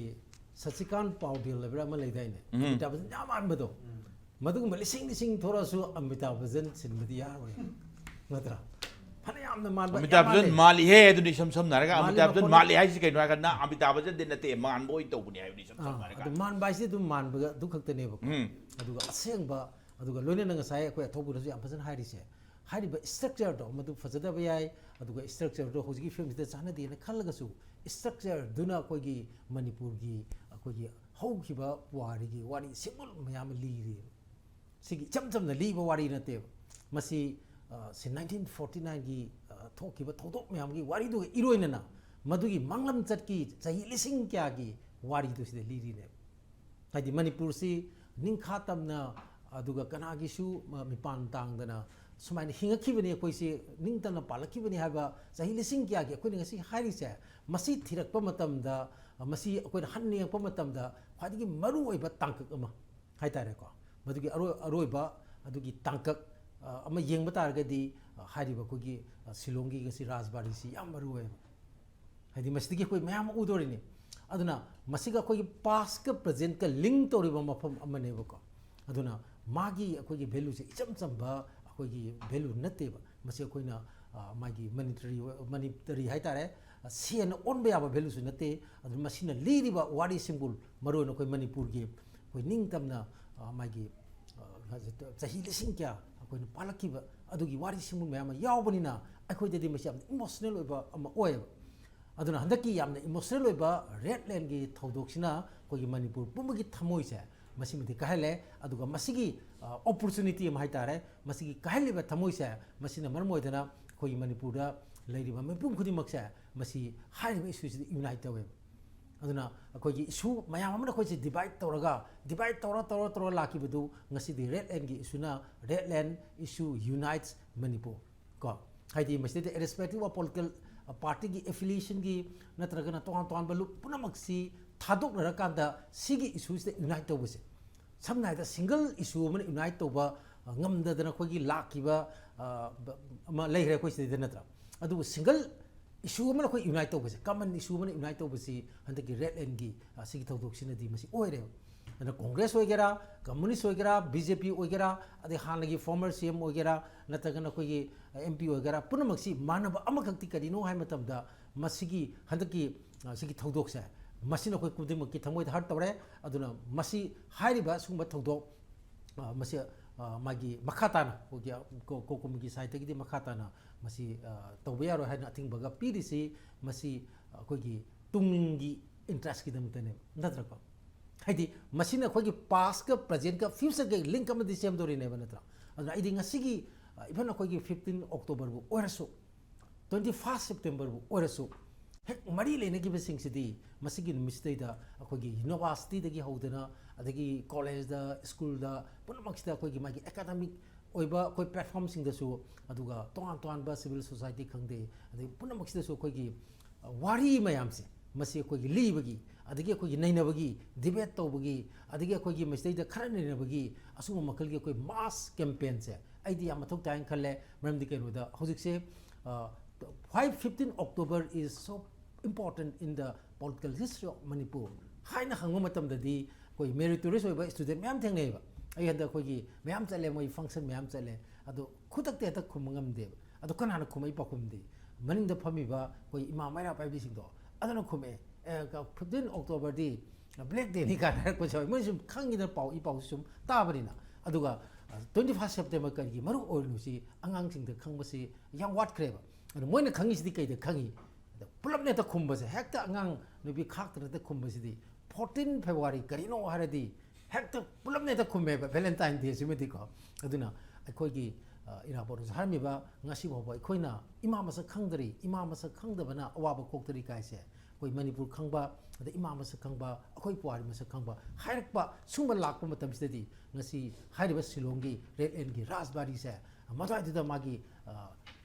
ꯁꯆꯤꯀꯥꯟ ꯄꯥꯎꯗꯦꯜ ꯍꯥꯏꯕ꯭ꯔꯥ ꯑꯃ ꯂꯩꯗꯥꯏꯅꯦ? ꯎꯝ꯫ ꯑꯃꯤꯇꯥꯕ ꯕꯆꯟ ꯌꯥꯝ ꯃꯥꯟꯕꯗꯣ꯫ ꯎꯝ꯫ ꯃꯗꯨꯒꯨꯝꯕ ꯂꯤꯁꯤꯡ ꯂꯤꯁꯤꯡ ꯊꯣꯔꯛꯑꯁꯨ ꯑꯃꯤꯇꯥꯕ ꯕꯆꯟ ꯁꯤꯟꯕꯗꯤ ꯌꯥꯔꯣꯏ꯫ ꯅꯠꯇ꯭ꯔꯥ? ꯐꯅ ꯌꯥꯝꯅ ꯃꯥꯟꯕ, ꯌꯥꯝ ꯑꯃꯤꯇꯥꯕ ꯕꯆꯟ ꯃꯥꯜꯂꯦ꯫ ꯃꯥꯜꯂꯤꯍꯦ, ꯑꯗꯨꯅꯤ ꯏꯁꯝ ꯁꯝꯅ ꯍꯥꯏꯔꯒ ꯃꯥꯜꯂꯤ, ꯑꯃꯤꯇꯥꯕ ꯕꯆꯟ ꯃꯈꯣꯟ ꯃꯥꯜꯂꯤ ꯍꯥꯏꯁꯤ ꯀꯩꯅꯣ ꯍꯥꯏꯔꯒ ꯅꯪ ꯑꯃꯤꯇꯥꯕ ꯕꯆꯟꯗꯤ ꯅꯠꯇꯦ, ꯃꯥꯟꯕ ꯑꯣꯏꯅ ꯇꯧꯕꯅꯤ ꯍꯥꯏꯕꯅꯤ ꯏꯁꯝ ꯑꯥ, ꯁꯝꯅ ꯍꯥꯏꯔꯒ꯫ ꯑꯗꯨ ꯃꯥꯟꯕ ꯍꯥꯏꯁꯤꯗꯤ ꯑꯗꯨꯝ ꯃꯥꯟꯕꯒ ꯑꯗꯨ ꯈꯛꯇꯅꯦꯕꯀꯣ꯫ ꯎꯝ꯫ ꯑꯗꯨꯒ ꯑꯁꯦꯡꯕ, ꯑꯗꯨꯒ ꯂꯣꯏꯅꯅ ꯉꯁꯥꯏ ꯑꯩꯈꯣꯏ ꯑꯊꯧꯕꯅꯁꯨ ꯌꯥꯝ ꯐꯖꯅ ꯍꯥꯏꯔꯤꯁꯦ, ꯍꯥꯏꯔꯤꯕ ꯁ꯭ꯇ꯭ꯔꯛꯆꯔꯗꯣ ꯃꯗꯨ ꯐꯖꯗꯕ ꯌꯥꯏ, ꯑꯗꯨꯒ ꯁ꯭ꯇ꯭ꯔꯛꯆꯔꯗꯣ ꯍꯧꯖꯤꯛꯀꯤ ꯐꯤꯂꯝꯁꯤꯗ ꯆꯥꯟꯅꯗꯦꯅ ꯈꯜꯂꯒꯁꯨ, ꯁ꯭ꯇ꯭ꯔꯛꯆꯔꯗꯨꯅ ꯑꯩꯈꯣꯏꯒꯤ ꯃꯅꯤꯄꯨꯔꯒꯤ ꯑꯩꯈꯣꯏꯒꯤ ꯍꯧꯈꯤꯕ ꯄꯨꯋꯥꯔꯤꯒꯤ ꯋꯥꯔꯤ ꯁꯤꯡꯕꯨꯜ ꯃꯌꯥꯝ ꯑꯃ ꯂꯤꯔꯤꯑꯕ꯫ ꯁꯤꯒꯤ ꯏꯆꯝ ꯆꯝꯅ ꯂꯤꯕ ꯋꯥꯔꯤ ꯅꯠꯇꯦꯕ꯫ ꯃꯁꯤ, ꯑ, ꯁꯤ ꯅꯥꯏꯟꯇꯤꯟ ꯐꯣꯔꯇꯤ ꯅꯥꯏꯟꯒꯤ, ꯑ, ꯊꯣꯛꯈꯤꯕ ꯊꯧꯗꯣꯛ ꯃꯌꯥꯝꯒꯤ ꯋꯥꯔꯤꯗꯨꯒ ꯏꯔꯣꯏꯅꯅ ꯃꯗꯨꯒꯤ ꯃꯥꯡꯂꯝꯆꯠꯀꯤ ꯆꯍꯤ ꯂꯤꯁꯤꯡ ꯀꯌꯥꯒꯤ ꯋꯥꯔꯤꯗꯨ ꯁꯤꯗ ꯂꯤꯔꯤꯅꯦꯕ꯫ ꯍꯥꯏꯗꯤ ꯃꯅꯤꯄꯨꯔꯁꯤ ꯅꯤꯡꯈꯥ ꯇꯝꯅ, ꯑꯗꯨꯒ ꯀꯅꯥꯒꯤꯁꯨ ꯃ-, ꯃꯤꯄꯥꯟ ꯇꯥꯡꯗꯅ ꯁꯨꯃꯥꯏꯅ ꯍꯤꯡꯉꯛꯈꯤꯕꯅꯤ, ꯑꯩꯈꯣꯏꯁꯤ ꯅꯤꯡꯇꯝꯅ ꯄꯥꯜꯂꯛꯈꯤꯕꯅꯤ ꯍꯥꯏꯕ ꯆꯍꯤ ꯂꯤꯁꯤꯡ ꯀꯌꯥꯒꯤ ꯑꯩꯈꯣꯏꯅ ꯉꯁꯤ ꯍꯥꯏꯔꯤꯁꯦ, ꯃꯁꯤ ꯊꯤꯔꯛꯄ ꯃꯇꯝꯗ, ꯃꯁꯤ ꯑꯩꯈꯣꯏꯅ ꯍꯟꯅ ꯌꯦꯡꯉꯛꯄ ꯃꯇꯝꯗ ꯈ꯭ꯋꯥꯏꯗꯒꯤ ꯃꯔꯨ ꯑꯣꯏꯕ ꯇꯥꯡꯀꯛ ꯑꯃ ꯍꯥꯏꯇꯥꯔꯦꯀꯣ꯫ ꯃꯗꯨꯒꯤ ꯑꯔꯣꯏ-, ꯑꯔꯣꯏꯕ ꯑꯗꯨꯒꯤ ꯇꯥꯡꯀꯛ, ꯑ, ꯑꯃ ꯌꯦꯡꯕ ꯇꯥꯔꯒꯗꯤ, ꯑ, ꯍꯥꯏꯔꯤꯕ ꯑꯩꯈꯣꯏꯒꯤ, ꯑ, ꯁꯤꯂꯣꯡꯒꯤ ꯉꯁꯤ ꯔꯥꯖꯕꯥꯔꯤꯁꯤ ꯌꯥꯝ ꯃꯔꯨ ꯑꯣꯏꯌꯦꯕ꯫ ꯍꯥꯏꯗꯤ ꯃꯁꯤꯗꯒꯤ ꯑꯩꯈꯣꯏ ꯃꯌꯥꯝ ꯑꯃ ꯎꯗꯣꯔꯤꯅꯤ꯫ ꯑꯗꯨꯅ ꯃꯁꯤꯒ ꯑꯩꯈꯣꯏꯒꯤ past ꯀ present ꯀ link ꯇꯧꯔꯤꯕ ꯃꯐꯝ ꯑꯃꯅꯦꯕꯀꯣ꯫ ꯑꯗꯨꯅ ꯃꯥꯒꯤ ꯑꯩꯈꯣꯏꯒꯤ value ꯁꯦ ꯏꯆꯝ ꯆꯝꯕ ꯑꯩꯈꯣꯏꯒꯤ value ꯅꯠꯇꯦꯕ꯫ ꯃꯁꯤ ꯑꯩꯈꯣꯏꯅ, ꯑ, ꯃꯥꯒꯤ monetary, monetary ꯍꯥꯏꯇꯥꯔꯦ, ꯑ, ꯁꯦꯟꯅ ꯑꯣꯟꯕ ꯌꯥꯕ value ꯁꯨ ꯅꯠꯇꯦ꯫ ꯑꯗꯨꯅ ꯃꯁꯤꯅ ꯂꯤꯔꯤꯕ ꯋꯥꯔꯤ ꯁꯤꯡꯕꯨꯜ, ꯃꯔꯨꯑꯣꯏꯅ ꯑꯩꯈꯣꯏ ꯃꯅꯤꯄꯨꯔꯒꯤ ꯑꯩꯈꯣꯏ ꯅꯤꯡꯇꯝꯅ, ꯑ, ꯃꯥꯒꯤ, ꯑ, ꯆꯍꯤ ꯂꯤꯁꯤꯡ ꯀꯌꯥ ꯑꯩꯈꯣꯏꯅ ꯄꯥꯜꯂꯛꯈꯤꯕ ꯑꯗꯨꯒꯤ ꯋꯥꯔꯤ ꯁꯤꯡꯕꯨꯜ ꯃꯌꯥꯝ ꯑꯃ ꯌꯥꯎꯕꯅꯤꯅ ꯑꯩꯈꯣꯏꯗꯗꯤ ꯃꯁꯤ ꯌꯥꯝꯅ emotional ꯑꯣꯏꯕ ꯑꯃ ꯑꯣꯏꯌꯦꯕ꯫ ꯑꯗꯨꯅ ꯍꯟꯗꯛꯀꯤ ꯌꯥꯝꯅ emotional ꯑꯣꯏꯕ ꯔꯦꯗ ꯂꯦꯟꯒꯤ ꯊꯧꯗꯣꯛꯁꯤꯅ ꯑꯩꯈꯣꯏꯒꯤ ꯃꯅꯤꯄꯨꯔ ꯄꯨꯝꯕꯒꯤ ꯊꯃꯣꯏꯁꯦ ꯃꯁꯤꯃꯗꯤ ꯀꯥꯏꯍꯜꯂꯦ꯫ ꯑꯗꯨꯒ ꯃꯁꯤꯒꯤ, ꯑ, opportunity ꯑꯃ ꯍꯥꯏꯇꯥꯔꯦ, ꯃꯁꯤꯒꯤ ꯀꯥꯏꯍꯜꯂꯤꯕ ꯊꯃꯣꯏꯁꯦ ꯃꯁꯤꯅ ꯃꯔꯝ ꯑꯣꯏꯗꯅ ꯑꯩꯈꯣꯏꯒꯤ ꯃꯅꯤꯄꯨꯔꯗ ꯂꯩꯔꯤꯕ ꯃꯤꯄꯨꯝ ꯈꯨꯗꯤꯡꯃꯛꯁꯦ ꯃꯁꯤ ꯍꯥꯏꯔꯤꯕ issue ꯁꯤꯗ unite ꯇꯧꯋꯦꯕ꯫ ꯑꯗꯨꯅ ꯑꯩꯈꯣꯏꯒꯤ ꯏꯁꯨ ꯃꯌꯥꯝ ꯑꯃꯅ ꯑꯩꯈꯣꯏꯁꯦ ꯗꯤꯚꯥꯏꯠ ꯇꯧꯔꯒ, ꯗꯤꯚꯥꯏꯠ ꯇꯧꯔ ꯇꯧꯔ ꯇꯧꯔ ꯂꯥꯛꯈꯤꯕꯗꯨ ꯉꯁꯤꯗꯤ red ꯂꯥꯏꯟꯒꯤ ꯏꯁꯨꯅ, red line issue unites Manipur꯫ ꯀꯣ, ꯍꯥꯏꯗꯤ ꯃꯁꯤꯗꯩꯗ irrespective of political partyꯒꯤ affiliationꯒꯤ ꯅꯠꯇ꯭ꯔꯒꯅ ꯇꯣꯉꯥꯟ ꯇꯣꯉꯥꯟꯕ ꯂꯨꯞ ꯄꯨꯝꯅꯃꯛꯁꯤ ꯊꯥꯗꯣꯛꯅꯔꯀꯥꯟꯗ ꯁꯤꯒꯤ ꯏꯁꯨꯁꯤꯗ ꯌꯨꯅꯥꯏꯠ ꯇꯧꯕꯁꯦ, ꯁꯝꯅ ꯍꯥꯏꯔꯕꯗ ꯁꯤꯡꯒꯜ ꯏꯁꯨ ꯑꯃꯅ ꯌꯨꯅꯥꯏꯠ ꯇꯧꯕ ꯑ, ꯉꯝꯗꯗꯅ ꯑꯩꯈꯣꯏꯒꯤ ꯂꯥꯛꯈꯤꯕ ꯑ, ꯕ- ꯑꯃ ꯂꯩꯈ꯭ꯔꯦ ꯑꯩꯈꯣꯏ ꯁꯤꯗꯩꯗ, ꯅꯠꯇ꯭ꯔꯥ? ꯑꯗꯨꯕꯨ ꯁꯤꯡꯒꯜ ꯏꯁꯨ ꯑꯃꯅ ꯑꯩꯈꯣꯏ ꯌꯨꯅꯥꯏꯠ ꯇꯧꯕꯁꯦ, ꯀꯃꯟ ꯏꯁꯨ ꯑꯃꯅ ꯌꯨꯅꯥꯏꯠ ꯇꯧꯕꯁꯤ ꯍꯟꯗꯛꯀꯤ ꯔꯦꯗ ꯂꯥꯏꯟꯒꯤ ꯑ, ꯁꯤꯒꯤ ꯊꯧꯗꯣꯛꯁꯤꯅꯗꯤ ꯃꯁꯤ ꯑꯣꯏꯔꯦꯕ꯫ ꯑꯗꯨꯅ ꯀꯣꯡꯒ꯭ꯔꯦꯁ ꯑꯣꯏꯒꯦꯔꯥ, ꯀꯝꯃꯨꯅꯤꯁ ꯑꯣꯏꯒꯦꯔꯥ, ꯕꯤ ꯖꯦ ꯄꯤ ꯑꯣꯏꯒꯦꯔꯥ, ꯑꯗꯩ ꯍꯥꯟꯅꯒꯤ ꯐꯣꯔꯃꯔ ꯁꯤ ꯑꯦꯝ ꯑꯣꯏꯒꯦꯔꯥ, ꯅꯠꯇ꯭ꯔꯒꯅ ꯑꯩꯈꯣꯏꯒꯤ ꯑꯦꯝ ꯄꯤ ꯑꯣꯏꯒꯦꯔꯥ, ꯄꯨꯝꯅꯃꯛꯁꯤ ꯃꯥꯟꯅꯕ ꯑꯃꯈꯛꯇꯤ ꯀꯔꯤꯅꯣ ꯍꯥꯏꯕ ꯃꯇꯝꯗ, ꯃꯁꯤꯒꯤ ꯍꯟꯗꯛꯀꯤ ꯑ, ꯁꯤꯒꯤ ꯊꯧꯗꯣꯛꯁꯦ, ꯃꯁꯤꯅ ꯑꯩꯈꯣꯏ ꯈꯨꯗꯤꯡꯃꯛꯀꯤ ꯊꯃꯣꯏꯗ ꯍꯔꯠ ꯇꯧꯔꯦ꯫ ꯑꯗꯨꯅ ꯃꯁꯤ ꯍꯥꯏꯔꯤꯕ ꯁꯤꯒꯨꯝꯕ ꯊꯧꯗꯣꯛ ꯑ, ꯃꯁꯤ ꯑ, ꯃꯥꯒꯤ ꯃꯈꯥ ꯇꯥꯅ ꯑꯩꯈꯣꯏꯒꯤ ꯀꯣ- ꯀꯣꯀꯨꯝꯒꯤ ꯁꯥꯏꯠꯇꯒꯤꯗꯤ ꯃꯈꯥ ꯇꯥꯅ ꯃꯁꯤ ꯑ, ꯇꯧꯕ ꯌꯥꯔꯣꯏ ꯍꯥꯏꯅ ꯑꯊꯤꯡꯕꯒ ꯄꯤꯔꯤꯁꯤ, ꯃꯁꯤ ꯑꯩꯈꯣꯏꯒꯤ ꯇꯨꯡꯒꯤ ꯏꯟꯇꯔꯦꯁꯀꯤꯗꯃꯛꯇꯅꯦꯕ, ꯅꯠꯇ꯭ꯔꯀꯣ? ꯍꯥꯏꯗꯤ ꯃꯁꯤꯅ ꯑꯩꯈꯣꯏꯒꯤ ꯄꯥꯁꯀ ꯄ꯭ꯔꯖꯦꯟꯠꯀ ꯐ꯭ꯌꯨꯆꯔꯒ ꯂꯤꯡꯛ ꯑꯃꯗꯤ ꯁꯦꯝꯗꯣꯔꯤꯅꯦꯕ, ꯅꯠꯇ꯭ꯔꯥ? ꯑꯗꯨꯅ ꯑꯩꯗꯤ ꯉꯁꯤꯒꯤ ꯏꯚꯟ ꯑꯩꯈꯣꯏꯒꯤ ꯐꯤꯐꯇꯤꯟ ꯑꯣꯛꯇꯣꯕꯔꯕꯨ ꯑꯣꯏꯔꯁꯨ, ꯇ꯭ꯋꯦꯟꯇꯤ ꯐꯥꯏꯚ ꯁꯦꯞꯇꯦꯝꯕꯔꯕꯨ ꯑꯣꯏꯔꯁꯨ, ꯍꯦꯛ ꯃꯔꯤ ꯂꯩꯅꯈꯤꯕꯁꯤꯡꯁꯤꯗꯤ ꯃꯁꯤꯒꯤ ꯅꯨꯃꯤꯠꯁꯤꯗꯩꯗ ꯑꯩꯈꯣꯏꯒꯤ ꯌꯨꯅꯤꯚꯔꯁꯤꯇꯤꯗꯒꯤ ꯍꯧꯗꯅ, ꯑꯗꯒꯤ ꯀꯣꯂꯦꯖꯇ, ꯁ꯭ꯀꯨꯜꯗ, ꯄꯨꯝꯅꯃꯛꯁꯤꯗ ꯑꯩꯈꯣꯏꯒꯤ ꯃꯥꯒꯤ ꯑꯦꯀꯥꯗꯃꯤꯛ ꯑꯣꯏꯕ ꯑꯩꯈꯣꯏ ꯄ꯭ꯂꯦꯠꯐꯣꯔꯝꯁꯤꯡꯗꯁꯨ, ꯑꯗꯨꯒ ꯇꯣꯉꯥꯟ ꯇꯣꯉꯥꯟꯕ ꯁꯤꯚꯤꯜ ꯁꯣꯁꯥꯏꯇꯤ ꯈꯪꯗꯦ, ꯑꯗꯒꯤ ꯄꯨꯝꯅꯃꯛꯁꯤꯗꯁꯨ ꯑꯩꯈꯣꯏꯒꯤ ꯋꯥꯔꯤ ꯃꯌꯥꯝꯁꯦ, ꯃꯁꯤ ꯑꯩꯈꯣꯏꯒꯤ ꯂꯤꯕꯒꯤ, ꯑꯗꯒꯤ ꯑꯩꯈꯣꯏꯒꯤ ꯅꯩꯅꯕꯒꯤ, ꯗꯤꯕꯦꯠ ꯇꯧꯕꯒꯤ, ꯑꯗꯒꯤ ꯑꯩꯈꯣꯏꯒꯤ ꯃꯁꯤꯗꯩꯗ ꯈꯔ ꯅꯩꯅꯕꯒꯤ, ꯑꯁꯤꯒꯨꯝꯕ ꯃꯈꯜꯒꯤ ꯑꯩꯈꯣꯏ ꯃꯥꯁ ꯀꯦꯝꯄꯦꯟꯁꯦ ꯑꯩꯗꯤ ꯌꯥꯝ ꯃꯊꯧ ꯇꯥꯏꯅ ꯈꯜꯂꯦ꯫ ꯃꯔꯝꯗꯤ ꯀꯩꯅꯣꯗ ꯍꯧꯖꯤꯛꯁꯦ, why fifteen October is so important in the political history of Manipur ꯍꯥꯏꯅ ꯍꯪꯕ ꯃꯇꯝꯗꯗꯤ, ꯑꯩꯈꯣꯏ ꯃꯦꯔꯤꯇꯣꯔꯤꯌꯁ ꯑꯣꯏꯕ ꯁ꯭ꯇꯨꯗꯦꯟ ꯃꯌꯥꯝ ꯊꯦꯡꯅꯩꯑꯕ꯫ ꯑꯩ ꯍꯟꯗꯛ ꯑꯩꯈꯣꯏꯒꯤ ꯃꯌꯥꯝ ꯆꯠꯂꯦ, ꯃꯣꯏ ꯐꯪꯁꯟ ꯃꯌꯥꯝ ꯆꯠꯂꯦ, ꯑꯗꯣ ꯈꯨꯗꯛꯇ ꯍꯦꯛꯇ ꯈꯨꯝꯕ ꯉꯝꯗꯦꯕ꯫ ꯑꯗꯣ ꯀꯅꯥꯅ ꯈꯨꯝꯃꯛꯏ ꯄꯥꯎꯈꯨꯝꯗꯤ? ꯃꯅꯤꯡꯗ ꯐꯝꯃꯤꯕ ꯑꯩꯈꯣꯏ ꯏꯃꯥ ꯃꯩꯔꯥ ꯄꯥꯏꯕꯤꯁꯤꯡꯗꯣ, ꯑꯗꯨꯅ ꯈꯨꯝꯃꯛꯑꯦ꯫ ꯑꯦ, ꯐꯤꯐꯇꯤꯟ ꯑꯣꯛꯇꯣꯕꯔꯗꯤ ꯕ꯭ꯂꯦꯛ ꯗꯦꯅꯤ ꯀꯥꯏꯅ ꯍꯥꯏꯔꯛꯄꯁꯨ ꯌꯥꯎꯋꯤ꯫ ꯃꯣꯏ ꯁꯨꯝ ꯈꯪꯉꯤꯗꯅ, ꯄꯥꯎ, ꯏ ꯄꯥꯎꯁꯤ ꯁꯨꯝ ꯇꯥꯕꯅꯤꯅ꯫ ꯑꯗꯨꯒ ꯇ꯭ꯋꯦꯟꯇꯤ ꯐꯥꯏꯚ ꯁꯦꯞꯇꯦꯝꯕꯔ ꯀꯔꯤꯒꯤ ꯃꯔꯨ ꯑꯣꯏꯔꯤꯅꯣ ꯁꯤ ꯑꯉꯥꯡꯁꯤꯡꯗ ꯈꯪꯕꯁꯤ ꯌꯥꯝ ꯋꯥꯠꯈ꯭ꯔꯦꯕ꯫ ꯑꯗꯣ ꯃꯣꯏꯅ ꯈꯪꯉꯤꯁꯤꯗꯤ ꯀꯩꯗ ꯈꯪꯉꯤ? ꯑꯗ ꯄꯨꯂꯞꯅ ꯍꯦꯛꯇ ꯈꯨꯝꯕꯁꯦ, ꯍꯦꯛꯇ ꯑꯉꯥꯡ ꯅꯨꯄꯤ ꯈꯥꯛꯇꯅ ꯍꯦꯛꯇ ꯈꯨꯝꯕꯁꯤꯗꯤ, ꯐꯣꯔꯇꯤꯟ ꯐꯦꯕ꯭ꯔꯨꯋꯥꯔꯤ ꯀꯔꯤꯅꯣ ꯍꯥꯏꯔꯗꯤ ꯍꯦꯛꯇ ꯄꯨꯂꯞꯅ ꯍꯦꯛꯇ ꯈꯨꯝꯃꯦꯕ, ꯚꯦꯂꯦꯟꯇꯥꯏꯟ ꯗꯦꯁꯤꯃꯗꯤꯀꯣ꯫ ꯑꯗꯨꯅ ꯑꯩꯈꯣꯏꯒꯤ, ꯑ, ꯏꯔꯥꯕꯣꯠꯅꯁꯨ ꯍꯥꯏꯔꯝꯃꯤꯕ, ꯉꯁꯤ ꯐꯥꯎꯕ ꯑꯩꯈꯣꯏꯅ ꯏꯃꯥ ꯃꯁꯛ ꯈꯪꯗꯔꯤ, ꯏꯃꯥ ꯃꯁꯛ ꯈꯪꯗꯕꯅ ꯑꯋꯥꯕ ꯀꯣꯛꯇꯔꯤ ꯀꯥꯏꯁꯦ, ꯑꯩꯈꯣꯏ ꯃꯅꯤꯄꯨꯔ ꯈꯪꯕ, ꯑꯗꯩ ꯏꯃꯥ ꯃꯁꯛ ꯈꯪꯕ, ꯑꯩꯈꯣꯏ ꯄꯨꯋꯥꯔꯤ ꯃꯁꯛ ꯈꯪꯕ ꯍꯥꯏꯔꯛꯄ ꯁꯨꯝꯕ ꯂꯥꯛꯄ ꯃꯇꯝꯁꯤꯗꯗꯤ ꯉꯁꯤ ꯍꯥꯏꯔꯤꯕ ꯁꯤꯂꯣꯡꯒꯤ ꯔꯦꯗ ꯂꯦꯟꯒꯤ ꯔꯥꯖꯕꯥꯔꯤꯁꯦ ꯃꯗꯨꯋꯥꯏꯗꯨꯗ ꯃꯥꯒꯤ, ꯑ,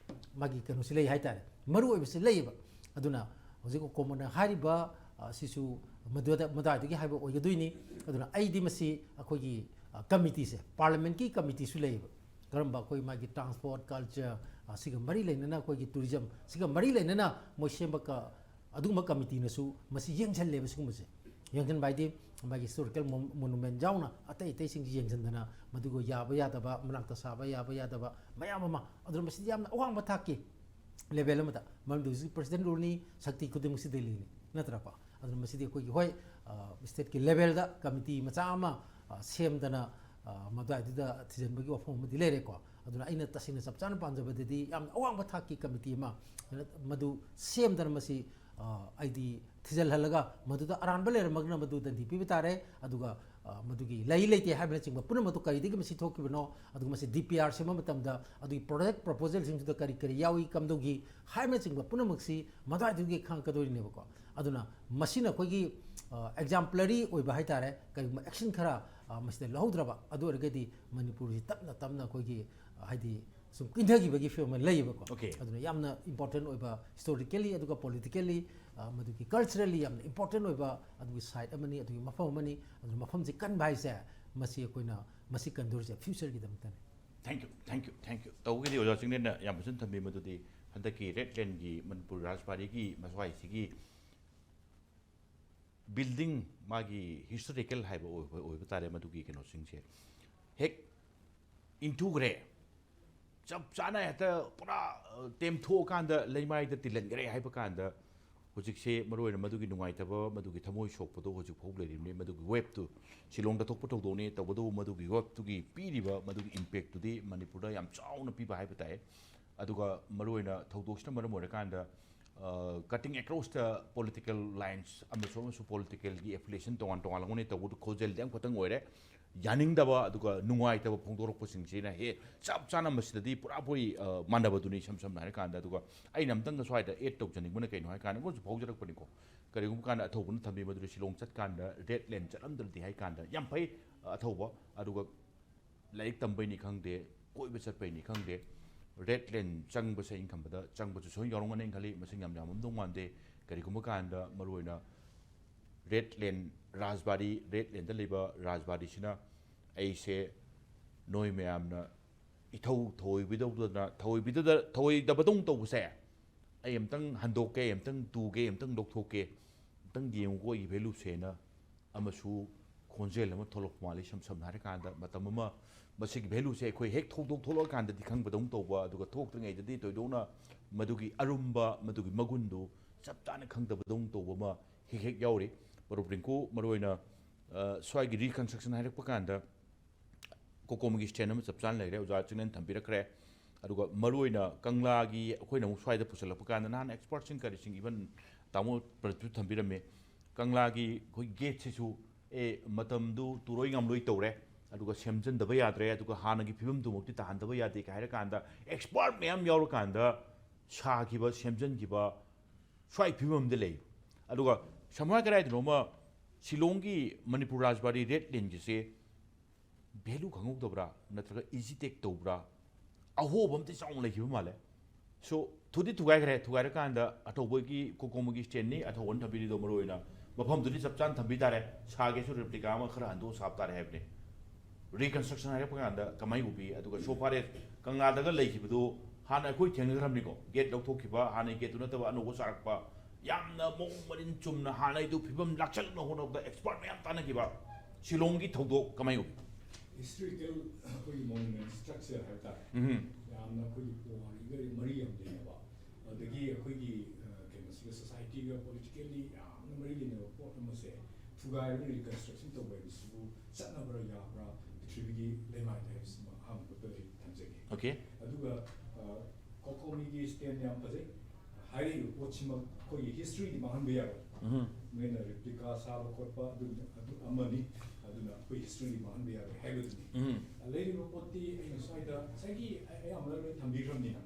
ꯃꯥꯒꯤ ꯀꯩꯅꯣꯁꯤ ꯂꯩ ꯍꯥꯏꯇꯥꯔꯦ, ꯃꯔꯨ ꯑꯣꯏꯕꯁꯤ ꯂꯩꯌꯦꯕ꯫ ꯑꯗꯨꯅ ꯍꯧꯖꯤꯛ ꯀꯣꯃꯣꯟꯅ ꯍꯥꯏꯔꯤꯕ, ꯑ, ꯁꯤꯁꯨ ꯃꯗꯨꯗ, ꯃꯗꯨꯋꯥꯏꯗꯒꯤ ꯍꯥꯏꯕ ꯑꯣꯏꯒꯗꯣꯏꯅꯤ꯫ ꯑꯗꯨꯅ ꯑꯩꯗꯤ ꯃꯁꯤ ꯑꯩꯈꯣꯏꯒꯤ, ꯑ, ꯀꯃꯤꯇꯤꯁꯦ, ꯄꯥꯔꯂꯤꯌꯥꯃꯦꯟꯠꯀꯤ ꯀꯃꯤꯇꯤꯁꯨ ꯂꯩꯌꯦꯕ꯫ ꯀꯔꯝꯕ ꯑꯩꯈꯣꯏ ꯃꯥꯒꯤ ꯇ꯭ꯔꯥꯟꯁꯄꯣꯔꯠ, ꯀꯜꯆꯔ, ꯑ, ꯁꯤꯒ ꯃꯔꯤ ꯂꯩꯅꯅ, ꯑꯩꯈꯣꯏꯒꯤ ꯇꯨꯔꯤꯖꯝ ꯁꯤꯒ ꯃꯔꯤ ꯂꯩꯅꯅ ꯃꯣꯏ ꯁꯦꯝꯕ ꯀ-, ꯑꯗꯨꯒꯨꯝꯕ ꯀꯃꯤꯇꯤꯅꯁꯨ ꯃꯁꯤ ꯌꯦꯡꯁꯤꯜꯂꯦꯕ꯫ ꯁꯤꯒꯨꯝꯕꯁꯦ ꯌꯦꯡꯁꯤꯟꯕ ꯍꯥꯏꯗꯤ ꯃꯥꯒꯤ ꯍꯤꯁꯇꯣꯔꯤꯀꯦꯜ ꯃꯣ-, ꯃꯣꯅꯨꯃꯦꯟꯠ ꯌꯥꯎꯅ ꯑꯇꯩ ꯑꯇꯩꯁꯤꯡꯁꯤ ꯌꯦꯡꯁꯤꯟꯗꯅ ꯃꯗꯨꯒ ꯌꯥꯕ ꯌꯥꯗꯕ, ꯃꯅꯥꯛꯇ ꯁꯥꯕ ꯌꯥꯕ ꯌꯥꯗꯕ ꯃꯌꯥꯝ ꯑꯃ, ꯑꯗꯨꯅ ꯃꯁꯤꯗꯤ ꯌꯥꯝꯅ ꯑꯋꯥꯡꯕ ꯊꯥꯛꯀꯤ ꯂꯦꯚꯦꯜ ꯑꯃꯗ, ꯃꯔꯝꯗꯤ ꯍꯧꯖꯤꯛ ꯄ꯭ꯔꯁꯤꯗꯦꯟꯠ ꯔꯨꯜꯅꯤ, ꯁꯛꯇꯤ ꯈꯨꯗꯤꯡꯃꯛꯁꯤ ꯗꯤꯜꯂꯤꯅꯤ, ꯅꯠꯇ꯭ꯔꯀꯣ? ꯑꯗꯨꯅ ꯃꯁꯤꯗꯤ ꯑꯩꯈꯣꯏꯒꯤ, ꯍꯣꯏ, ꯑ, ꯁ꯭ꯇꯦꯠꯀꯤ ꯂꯦꯚꯦꯜꯗ ꯀꯃꯤꯇꯤ ꯃꯆꯥ ꯑꯃ, ꯑ, ꯁꯦꯝꯗꯅ, ꯑ, ꯃꯗꯨꯋꯥꯏꯗꯨꯗ ꯊꯤꯖꯤꯟꯕꯒꯤ ꯋꯥꯐꯝ ꯑꯃꯗꯤ ꯂꯩꯔꯦꯀꯣ꯫ ꯑꯗꯨꯅ ꯑꯩꯅ ꯇꯁꯦꯡꯅ ꯆꯞ ꯆꯥꯅ ꯄꯥꯝꯖꯕꯗꯗꯤ ꯌꯥꯝꯅ ꯑꯋꯥꯡꯕ ꯊꯥꯛꯀꯤ ꯀꯃꯤꯇꯤ ꯑꯃ ꯃꯗꯨ ꯁꯦꯝꯗꯅ ꯃꯁꯤ, ꯑ, ꯍꯥꯏꯗꯤ ꯊꯤꯖꯤꯜꯍꯜꯂꯒ ꯃꯗꯨꯗ ꯑꯔꯥꯟꯕ ꯂꯩꯔꯝꯃꯒꯅ ꯃꯗꯨ ꯗꯟꯗꯤ ꯄꯤꯕ ꯇꯥꯔꯦ꯫ ꯑꯗꯨꯒ, ꯑ, ꯃꯗꯨꯒꯤ ꯂꯩ ꯂꯩꯇꯦ ꯍꯥꯏꯕꯅꯆꯤꯡꯕ ꯄꯨꯝꯅꯃꯛꯇꯨ ꯀꯔꯤꯗꯒꯤ ꯃꯁꯤ ꯊꯣꯛꯈꯤꯕꯅꯣ, ꯑꯗꯨꯒ ꯃꯁꯤ ꯗꯤ ꯄꯤ ꯑꯥꯔ ꯁꯦꯝꯕ ꯃꯇꯝꯗ ꯑꯗꯨꯒꯤ ꯄ꯭ꯔꯣꯖꯦꯛ ꯄ꯭ꯔꯣꯄꯣꯖꯦꯜꯁꯤꯡꯗꯨꯗ ꯀꯔꯤ ꯀꯔꯤ ꯌꯥꯎꯏ, ꯀꯝꯗꯧꯒꯤ ꯍꯥꯏꯕꯅꯆꯤꯡꯕ ꯄꯨꯝꯅꯃꯛꯁꯤ ꯃꯗꯨꯋꯥꯏꯗꯨꯒꯤ ꯈꯪꯉꯛꯀꯗꯣꯏꯔꯤꯅꯦꯕꯀꯣ꯫ ꯑꯗꯨꯅ ꯃꯁꯤꯅ ꯑꯩꯈꯣꯏꯒꯤ, ꯑ, ꯑꯦꯛꯖꯥꯝꯄꯂꯔꯤ ꯑꯣꯏꯕ ꯍꯥꯏꯇꯥꯔꯦ, ꯀꯔꯤꯒꯨꯝꯕ ꯑꯦꯛꯁꯟ ꯈꯔ, ꯑ, ꯃꯁꯤꯗ ꯂꯧꯍꯧꯗ꯭ꯔꯕ ꯑꯗꯨ ꯑꯣꯏꯔꯒꯗꯤ ꯃꯅꯤꯄꯨꯔꯁꯤ ꯇꯞꯅ ꯇꯞꯅ ꯑꯩꯈꯣꯏꯒꯤ, ꯑ, ꯍꯥꯏꯗꯤ ꯁꯨꯝ ꯀꯤꯟꯊꯈꯤꯕꯒꯤ ꯐꯤꯕꯝ ꯑꯃ ꯂꯩꯌꯦꯕꯀꯣ꯫ Okay. ꯑꯗꯨꯅ ꯌꯥꯝꯅ ꯏꯝꯄꯣꯔꯇꯦꯟ ꯑꯣꯏꯕ ꯍꯤꯁꯇꯣꯔꯤꯀꯦꯜꯂꯤ ꯑꯗꯨꯒ ꯄꯣꯂꯤꯇꯤꯀꯦꯜꯂꯤ, ꯑ, ꯃꯗꯨꯒꯤ ꯀꯜꯆꯔꯦꯜꯂꯤ ꯌꯥꯝꯅ ꯏꯝꯄꯣꯔꯇꯦꯟ ꯑꯣꯏꯕ ꯑꯗꯨꯒꯤ ꯁꯥꯏꯠ ꯑꯃꯅꯤ, ꯑꯗꯨꯒꯤ ꯃꯐꯝ ꯑꯃꯅꯤ꯫ ꯑꯗꯨꯅ ꯃꯐꯝꯁꯤ ꯀꯟꯕ ꯍꯥꯏꯁꯦ ꯃꯁꯤ ꯑꯩꯈꯣꯏꯅ ꯃꯁꯤ ꯀꯟꯗꯣꯔꯤꯁꯦ ꯐ꯭ꯌꯨꯆꯔꯒꯤꯗꯃꯛꯇꯅꯤ꯫ Thank you, thank you, thank you꯫ ꯇꯧꯕꯒꯤꯗꯤ ꯑꯣꯖꯥ ꯆꯤꯡꯂꯦꯟꯅ ꯌꯥꯝ ꯐꯖꯅ ꯊꯝꯕꯤ꯫ ꯃꯗꯨꯗꯤ ꯍꯟꯗꯛꯀꯤ ꯔꯦꯗ ꯂꯦꯟꯒꯤ ꯃꯅꯤꯄꯨꯔ ꯔꯥꯖꯕꯥꯔꯤꯒꯤ ꯃꯁ꯭ꯋꯥꯏꯁꯤꯒꯤ ꯕꯤꯜꯗꯤꯡ, ꯃꯥꯒꯤ ꯍꯤꯁꯇꯣꯔꯤꯀꯦꯜ ꯍꯥꯏꯕ ꯑꯣꯏꯕ, ꯑꯣꯏꯕ ꯇꯥꯔꯦ꯫ ꯃꯗꯨꯒꯤ ꯀꯩꯅꯣꯁꯤꯡꯁꯦ ꯍꯦꯛ ꯏꯟꯊꯨꯈ꯭ꯔꯦ, ꯆꯞ ꯆꯥꯅ ꯍꯦꯛꯇ ꯄꯨꯔꯥ, ꯑ, ꯇꯦꯝꯊꯣꯛꯑꯀꯥꯟꯗ ꯂꯩꯃꯥꯏꯗ ꯇꯤꯜꯍꯟꯈ꯭ꯔꯦ ꯍꯥꯏꯕ ꯀꯥꯟꯗ, ꯍꯧꯖꯤꯛꯁꯦ ꯃꯔꯨꯑꯣꯏꯅ ꯃꯗꯨꯒꯤ ꯅꯨꯡꯉꯥꯏꯇꯕ, ꯃꯗꯨꯒꯤ ꯊꯃꯣꯏ ꯁꯣꯛꯄꯗꯣ ꯍꯧꯖꯤꯛ ꯐꯥꯎ ꯂꯩꯔꯤꯕꯅꯤ꯫ ꯃꯗꯨꯒꯤ ꯋꯦꯕꯇꯨ ꯁꯤꯂꯣꯡꯗ ꯊꯣꯛꯄ ꯊꯧꯗꯣꯛꯅꯤ, ꯇꯧꯕꯇꯕꯨ ꯃꯗꯨꯒꯤ ꯋꯦꯕꯇꯨꯒꯤ ꯄꯤꯔꯤꯕ ꯃꯗꯨꯒꯤ ꯏꯝꯄꯦꯛꯇꯨꯗꯤ ꯃꯅꯤꯄꯨꯔꯗ ꯌꯥꯝ ꯆꯥꯎꯅ ꯄꯤꯕ ꯍꯥꯏꯕ ꯇꯥꯏ꯫ ꯑꯗꯨꯒ ꯃꯔꯨꯑꯣꯏꯅ ꯊꯧꯗꯣꯛꯁꯤꯅ ꯃꯔꯝ ꯑꯣꯏꯔꯀꯥꯟꯗ Cutting across the political lines ꯑꯃꯁꯨ ꯑꯃꯁꯨ ꯄꯣꯂꯤꯇꯤꯀꯦꯜꯒꯤ ꯑꯦꯐꯤꯂꯤꯌꯦꯁꯟ ꯇꯣꯉꯥꯟ ꯇꯣꯉꯥꯟ ꯂꯧꯒꯅꯤ ꯇꯧꯕꯗꯨ ꯈꯣꯟꯖꯦꯜꯗꯤ ꯑꯃꯈꯛꯇꯪ ꯑꯣꯏꯔꯦ꯫ ꯌꯥꯅꯤꯡꯗꯕ ꯑꯗꯨꯒ ꯅꯨꯡꯉꯥꯏꯇꯕ ꯐꯣꯡꯗꯣꯔꯛꯄꯁꯤꯡꯁꯤꯅ ꯍꯦ ꯆꯞ ꯆꯥꯅ ꯃꯁꯤꯗꯗꯤ ꯄꯨꯔꯥ ꯄꯨꯔꯤ ꯃꯥꯟꯅꯕꯗꯨꯅꯤ꯫ ꯏꯁꯝ ꯁꯝꯅ ꯍꯥꯏꯔꯀꯥꯟꯗ ꯑꯗꯨꯒ ꯑꯩꯅ ꯑꯝꯇꯪꯒ ꯁ꯭ꯋꯥꯏꯗ ꯑꯦꯗ ꯇꯧꯖꯅꯤꯡꯕꯅ ꯀꯩꯅꯣ ꯍꯥꯏꯀꯥꯟꯗ ꯑꯩꯉꯣꯟꯗꯁꯨ ꯐꯥꯎꯖꯔꯛꯄꯅꯤꯀꯣ꯫ ꯀꯔꯤꯒꯨꯝꯕ ꯀꯥꯟꯗ ꯑꯊꯧꯕꯅ ꯊꯝꯕꯤ ꯃꯗꯨꯗꯤ ꯁꯤꯂꯣꯡ ꯆꯠꯀꯥꯟꯗ ꯔꯦꯗ ꯂꯦꯟ ꯆꯠꯂꯝꯗ꯭ꯔꯗꯤ ꯍꯥꯏꯀꯥꯟꯗ ꯌꯥꯝ ꯐꯩ꯫ ꯑꯊꯧꯕ ꯑꯗꯨꯒ ꯂꯥꯏꯔꯤꯛ ꯇꯝꯕꯩꯅꯤ ꯈꯪꯗꯦ, ꯀꯣꯏꯕ ꯆꯠꯄꯩꯅꯤ ꯈꯪꯗꯦ, ꯔꯦꯗ ꯂꯦꯟ ꯆꯪꯕꯁꯦ ꯑꯩꯅ ꯈꯟꯕꯗ ꯆꯪꯕꯁꯨ ꯁꯣꯏ ꯌꯥꯎꯔꯝꯒꯅꯤ ꯈꯜꯂꯤ꯫ ꯃꯁꯤꯡ ꯌꯥꯝ ꯌꯥꯝꯃꯝꯗꯧ ꯃꯥꯟꯗꯦ꯫ ꯀꯔꯤꯒꯨꯝꯕ ꯀꯥꯟꯗ ꯃꯔꯨꯑꯣꯏꯅ ꯔꯦꯗ ꯂꯦꯟ ꯔꯥꯖꯕꯥꯔꯤ, ꯔꯦꯗ ꯂꯦꯟꯗ ꯂꯩꯕ ꯔꯥꯖꯕꯥꯔꯤꯁꯤꯅ ꯑꯩꯁꯦ ꯅꯣꯏ ꯃꯌꯥꯝꯅ ꯏꯊꯧ ꯊꯧꯑꯣꯏꯕꯤꯗꯧꯗꯅ ꯊꯧꯑꯣꯏꯕꯤꯗꯗ ꯊꯧꯑꯣꯏꯗꯕꯗꯧ ꯇꯧꯕꯁꯦ ꯑꯩ ꯑꯝꯇꯪ ꯍꯟꯗꯣꯛꯀꯦ, ꯑꯝꯇꯪ ꯇꯨꯒꯦ, ꯑꯝꯇꯪ ꯂꯧꯊꯣꯛꯀꯦ, ꯑꯝꯇꯪ ꯌꯦꯡꯉꯨꯀꯣ ꯑꯩꯒꯤ ꯚꯦꯂꯨꯁꯦꯅ ꯑꯃꯁꯨ ꯈꯣꯟꯖꯦꯜ ꯑꯃ ꯊꯣꯛꯂꯛꯄ ꯃꯥꯜꯂꯤ꯫ ꯏꯁꯝ ꯁꯝꯅ ꯍꯥꯏꯔꯀꯥꯟꯗ ꯃꯇꯝ ꯑꯃ ꯃꯁꯤꯒꯤ ꯚꯦꯂꯨꯁꯦ ꯑꯩꯈꯣꯏ ꯍꯦꯛ ꯊꯧꯗꯣꯛ ꯊꯣꯛꯂꯛꯑꯀꯥꯟꯗꯗꯤ ꯈꯪꯕꯗꯧꯅ ꯇꯧꯕ, ꯑꯗꯨꯒ ꯊꯣꯛꯇ꯭ꯔꯤꯉꯩꯗꯗꯤ ꯊꯣꯏꯗꯣꯛꯅ ꯃꯗꯨꯒꯤ ꯑꯔꯨꯝꯕ, ꯃꯗꯨꯒꯤ ꯃꯒꯨꯟꯗꯨ ꯆꯞ ꯆꯥꯅ ꯈꯪꯗꯕꯗꯧꯅ ꯇꯧꯕ ꯑꯃ ꯍꯦꯛ ꯍꯦꯛ ꯌꯥꯎꯔꯤ꯫ ꯃꯔꯨꯞ ꯔꯤꯡꯀꯨ, ꯃꯔꯨꯑꯣꯏꯅ ꯁ꯭ꯋꯥꯏꯒꯤ ꯔꯤꯀꯟꯁꯇ꯭ꯔꯛꯁꯟ ꯍꯥꯏꯔꯛꯄ ꯀꯥꯟꯗ ꯀꯣꯀꯣꯃꯤꯒꯤ ꯁ꯭ꯇꯦꯟ ꯑꯃ ꯆꯞ ꯆꯥꯅ ꯂꯩꯔꯦ, ꯑꯣꯖꯥ ꯆꯤꯡꯂꯦꯟ ꯊꯝꯕꯤꯔꯛꯈ꯭ꯔꯦ꯫ ꯑꯗꯨꯒ ꯃꯔꯨꯑꯣꯏꯅ ꯀꯪꯂꯥꯒꯤ ꯑꯩꯈꯣꯏꯅ ꯑꯃꯨꯛ ꯁ꯭ꯋꯥꯏꯗ ꯄꯨꯁꯜꯂꯛꯄ ꯀꯥꯟꯗ ꯅꯍꯥꯟ ꯑꯦꯛꯁꯄꯔꯠꯁꯤꯡ ꯀꯔꯤꯁꯤꯡ, ꯏꯚꯟ ꯇꯥꯃꯣ ꯄ꯭ꯔꯗꯤꯞꯁꯨ ꯊꯝꯕꯤꯔꯝꯃꯤ, ꯀꯪꯂꯥꯒꯤ ꯑꯩꯈꯣꯏ ꯒꯦꯠꯁꯤꯁꯨ ꯑꯦ ꯃꯇꯝꯗꯨ ꯇꯨꯔꯣꯏ ꯉꯥꯝꯂꯣꯏ ꯇꯧꯔꯦ, ꯑꯗꯨꯒ ꯁꯦꯝꯖꯤꯟꯗꯕ ꯌꯥꯗ꯭ꯔꯦ, ꯑꯗꯨꯒ ꯍꯥꯟꯅꯒꯤ ꯐꯤꯕꯝꯗꯨꯃꯛꯇꯤ ꯇꯥꯍꯟꯗꯕ ꯌꯥꯗꯦ ꯀꯥꯏ ꯍꯥꯏꯔꯀꯥꯟꯗ ꯑꯦꯛꯁꯄꯔꯠ ꯃꯌꯥꯝ ꯌꯥꯎꯔꯀꯥꯟꯗ ꯁꯥꯈꯤꯕ, ꯁꯦꯝꯖꯤꯟꯈꯤꯕ ꯁ꯭ꯋꯥꯏ ꯐꯤꯕꯝꯗ ꯂꯩ꯫ ꯑꯗꯨꯒ ꯁꯝꯅ ꯀꯗꯥꯏꯗꯅꯣꯃ ꯁꯤꯂꯣꯡꯒꯤ ꯃꯅꯤꯄꯨꯔ ꯔꯥꯖꯕꯥꯔꯤ ꯔꯦꯗ ꯂꯦꯟꯒꯤꯁꯦ ꯚꯦꯂꯨ ꯈꯪꯍꯧꯗꯕ꯭ꯔꯥ ꯅꯠꯇ꯭ꯔꯒ ꯏꯖꯤꯇꯦꯛ ꯇꯧꯕ꯭ꯔꯥ? ꯑꯍꯣꯕ ꯑꯝꯇ ꯆꯥꯎꯅ ꯂꯩꯈꯤꯕ ꯃꯥꯜꯂꯦ꯫ ꯁꯣ ꯊꯨꯗꯤ ꯊꯨꯒꯥꯏꯈ꯭ꯔꯦ꯫ ꯊꯨꯒꯥꯏꯔꯀꯥꯟꯗ ꯑꯊꯧꯕꯒꯤ ꯀꯣꯀꯣꯃꯒꯤ ꯁ꯭ꯇꯦꯟꯅꯤ, ꯑꯊꯧꯕꯅ ꯊꯝꯕꯤꯔꯤꯗꯣ ꯃꯔꯨꯑꯣꯏꯅ ꯃꯐꯝꯗꯨꯗꯤ ꯆꯞ ꯆꯥꯅ ꯊꯝꯕꯤ ꯇꯥꯔꯦ꯫ ꯁꯥꯒꯦꯁꯨ ꯔꯦꯄ꯭ꯂꯤꯀꯥ ꯑꯃ ꯈꯔ ꯍꯟꯗꯣꯛꯑ ꯁꯥꯕ ꯇꯥꯔꯦ ꯍꯥꯏꯕꯅꯤ꯫ ꯔꯤꯀꯟꯁꯇ꯭ꯔꯛꯁꯟ ꯍꯥꯏꯔꯛꯄ ꯀꯥꯟꯗ ꯀꯃꯥꯏꯅ ꯎꯕꯤ? ꯑꯗꯨꯒ ꯁꯣ ꯐꯥꯔ ꯑꯦꯁ ꯀꯪꯂꯥꯗꯒ ꯂꯩꯈꯤꯕꯗꯨ ꯍꯥꯟꯅ ꯑꯩꯈꯣꯏ ꯊꯦꯡꯅꯈ꯭ꯔꯕꯅꯤꯀꯣ, ꯒꯦꯠ ꯂꯧꯊꯣꯛꯈꯤꯕ, ꯍꯥꯟꯅꯒꯤ ꯒꯦꯠꯇꯨ ꯅꯠꯇꯕ ꯑꯅꯧꯕ ꯁꯥꯔꯛꯄ, ꯌꯥꯝꯅ ꯃꯑꯣꯡ ꯃꯔꯤꯟ ꯆꯨꯝꯅ ꯍꯥꯟꯅꯩꯗꯨ ꯐꯤꯕꯝ ꯂꯥꯛꯁꯜꯂꯛꯅ ꯍꯣꯠꯅꯕꯗ ꯑꯦꯛꯁꯄꯔꯠ ꯃꯌꯥꯝ ꯇꯥꯟꯅꯈꯤꯕ ꯁꯤꯂꯣꯡꯒꯤ ꯊꯧꯗꯣꯛ ꯀꯃꯥꯏꯅ ꯎꯕꯤ? ꯍꯤꯁꯇꯣꯔꯤꯀꯦꯜ ꯑꯩꯈꯣꯏꯒꯤ ꯃꯣꯅꯨꯃꯦꯟ ꯁ꯭ꯇ꯭ꯔꯛꯆꯔ ꯍꯥꯏꯕ ꯇꯥꯔꯦ, ꯎꯝ꯫ ꯌꯥꯝꯅ ꯑꯩꯈꯣꯏꯒꯤ ꯄꯨꯋꯥꯔꯤꯒ ꯃꯔꯤ ꯌꯥꯝ ꯂꯩꯅꯕ, ꯑꯗꯒꯤ ꯑꯩꯈꯣꯏꯒꯤ ꯑ, ꯀꯩꯅꯣꯁꯤꯒ, ꯁꯣꯁꯥꯏꯇꯤꯒ ꯄꯣꯂꯤꯇꯤꯀꯦꯜꯂꯤ ꯌꯥꯝꯅ ꯃꯔꯤ ꯂꯩꯅꯕ ꯄꯣꯠ ꯑꯃꯁꯦ ꯊꯨꯒꯥꯏꯔꯒ ꯔꯤꯀꯟꯁꯇ꯭ꯔꯛꯁꯟ ꯇꯧꯕ ꯍꯥꯏꯕꯁꯤꯕꯨ ꯆꯠꯅꯕ꯭ꯔꯥ, ꯌꯥꯕ꯭ꯔꯥ? ꯄ꯭ꯔꯤꯊꯤꯕꯤꯒꯤ ꯂꯩꯃꯥꯏꯗ ꯍꯥꯏꯕꯁꯤꯃ ꯑꯍꯥꯟꯕꯗ ꯑꯩ ꯊꯝꯖꯒꯦ꯫ ꯑꯣꯀꯦ꯫ ꯑꯗꯨꯒ ꯑ, ꯀꯣꯀꯣꯃꯤꯒꯤ ꯁ꯭ꯇꯦꯟ ꯌꯥꯝ ꯐꯖꯩ꯫ ꯍꯥꯏꯔꯤꯕ ꯄꯣꯠꯁꯤꯃꯛ ꯑꯩꯈꯣꯏꯒꯤ ꯍꯤꯁꯇ꯭ꯔꯤꯗꯤ ꯃꯥꯡꯍꯟꯕ ꯌꯥꯔꯣꯏ꯫ ꯃꯣꯏꯅ ꯔꯦꯄ꯭ꯂꯤꯀꯥ ꯁꯥꯕ ꯈꯣꯠꯄ ꯑꯗꯨ ꯑꯗꯨ ꯑꯃꯅꯤ꯫ ꯑꯗꯨꯅ ꯑꯩꯈꯣꯏ ꯍꯤꯁꯇ꯭ꯔꯤꯗꯤ ꯃꯥꯡꯍꯟꯕ ꯌꯥꯔꯣꯏ ꯍꯥꯏꯕꯗꯨꯅꯤ꯫ ꯂꯩꯔꯤꯕ ꯄꯣꯠꯇꯤ ꯑꯩꯅ ꯁ꯭ꯋꯥꯏꯗ ꯉꯁꯥꯏꯒꯤ ꯑꯌꯥꯝꯕꯅ ꯂꯣꯏ ꯊꯝꯕꯤꯈ꯭ꯔꯕꯅꯤꯅ꯫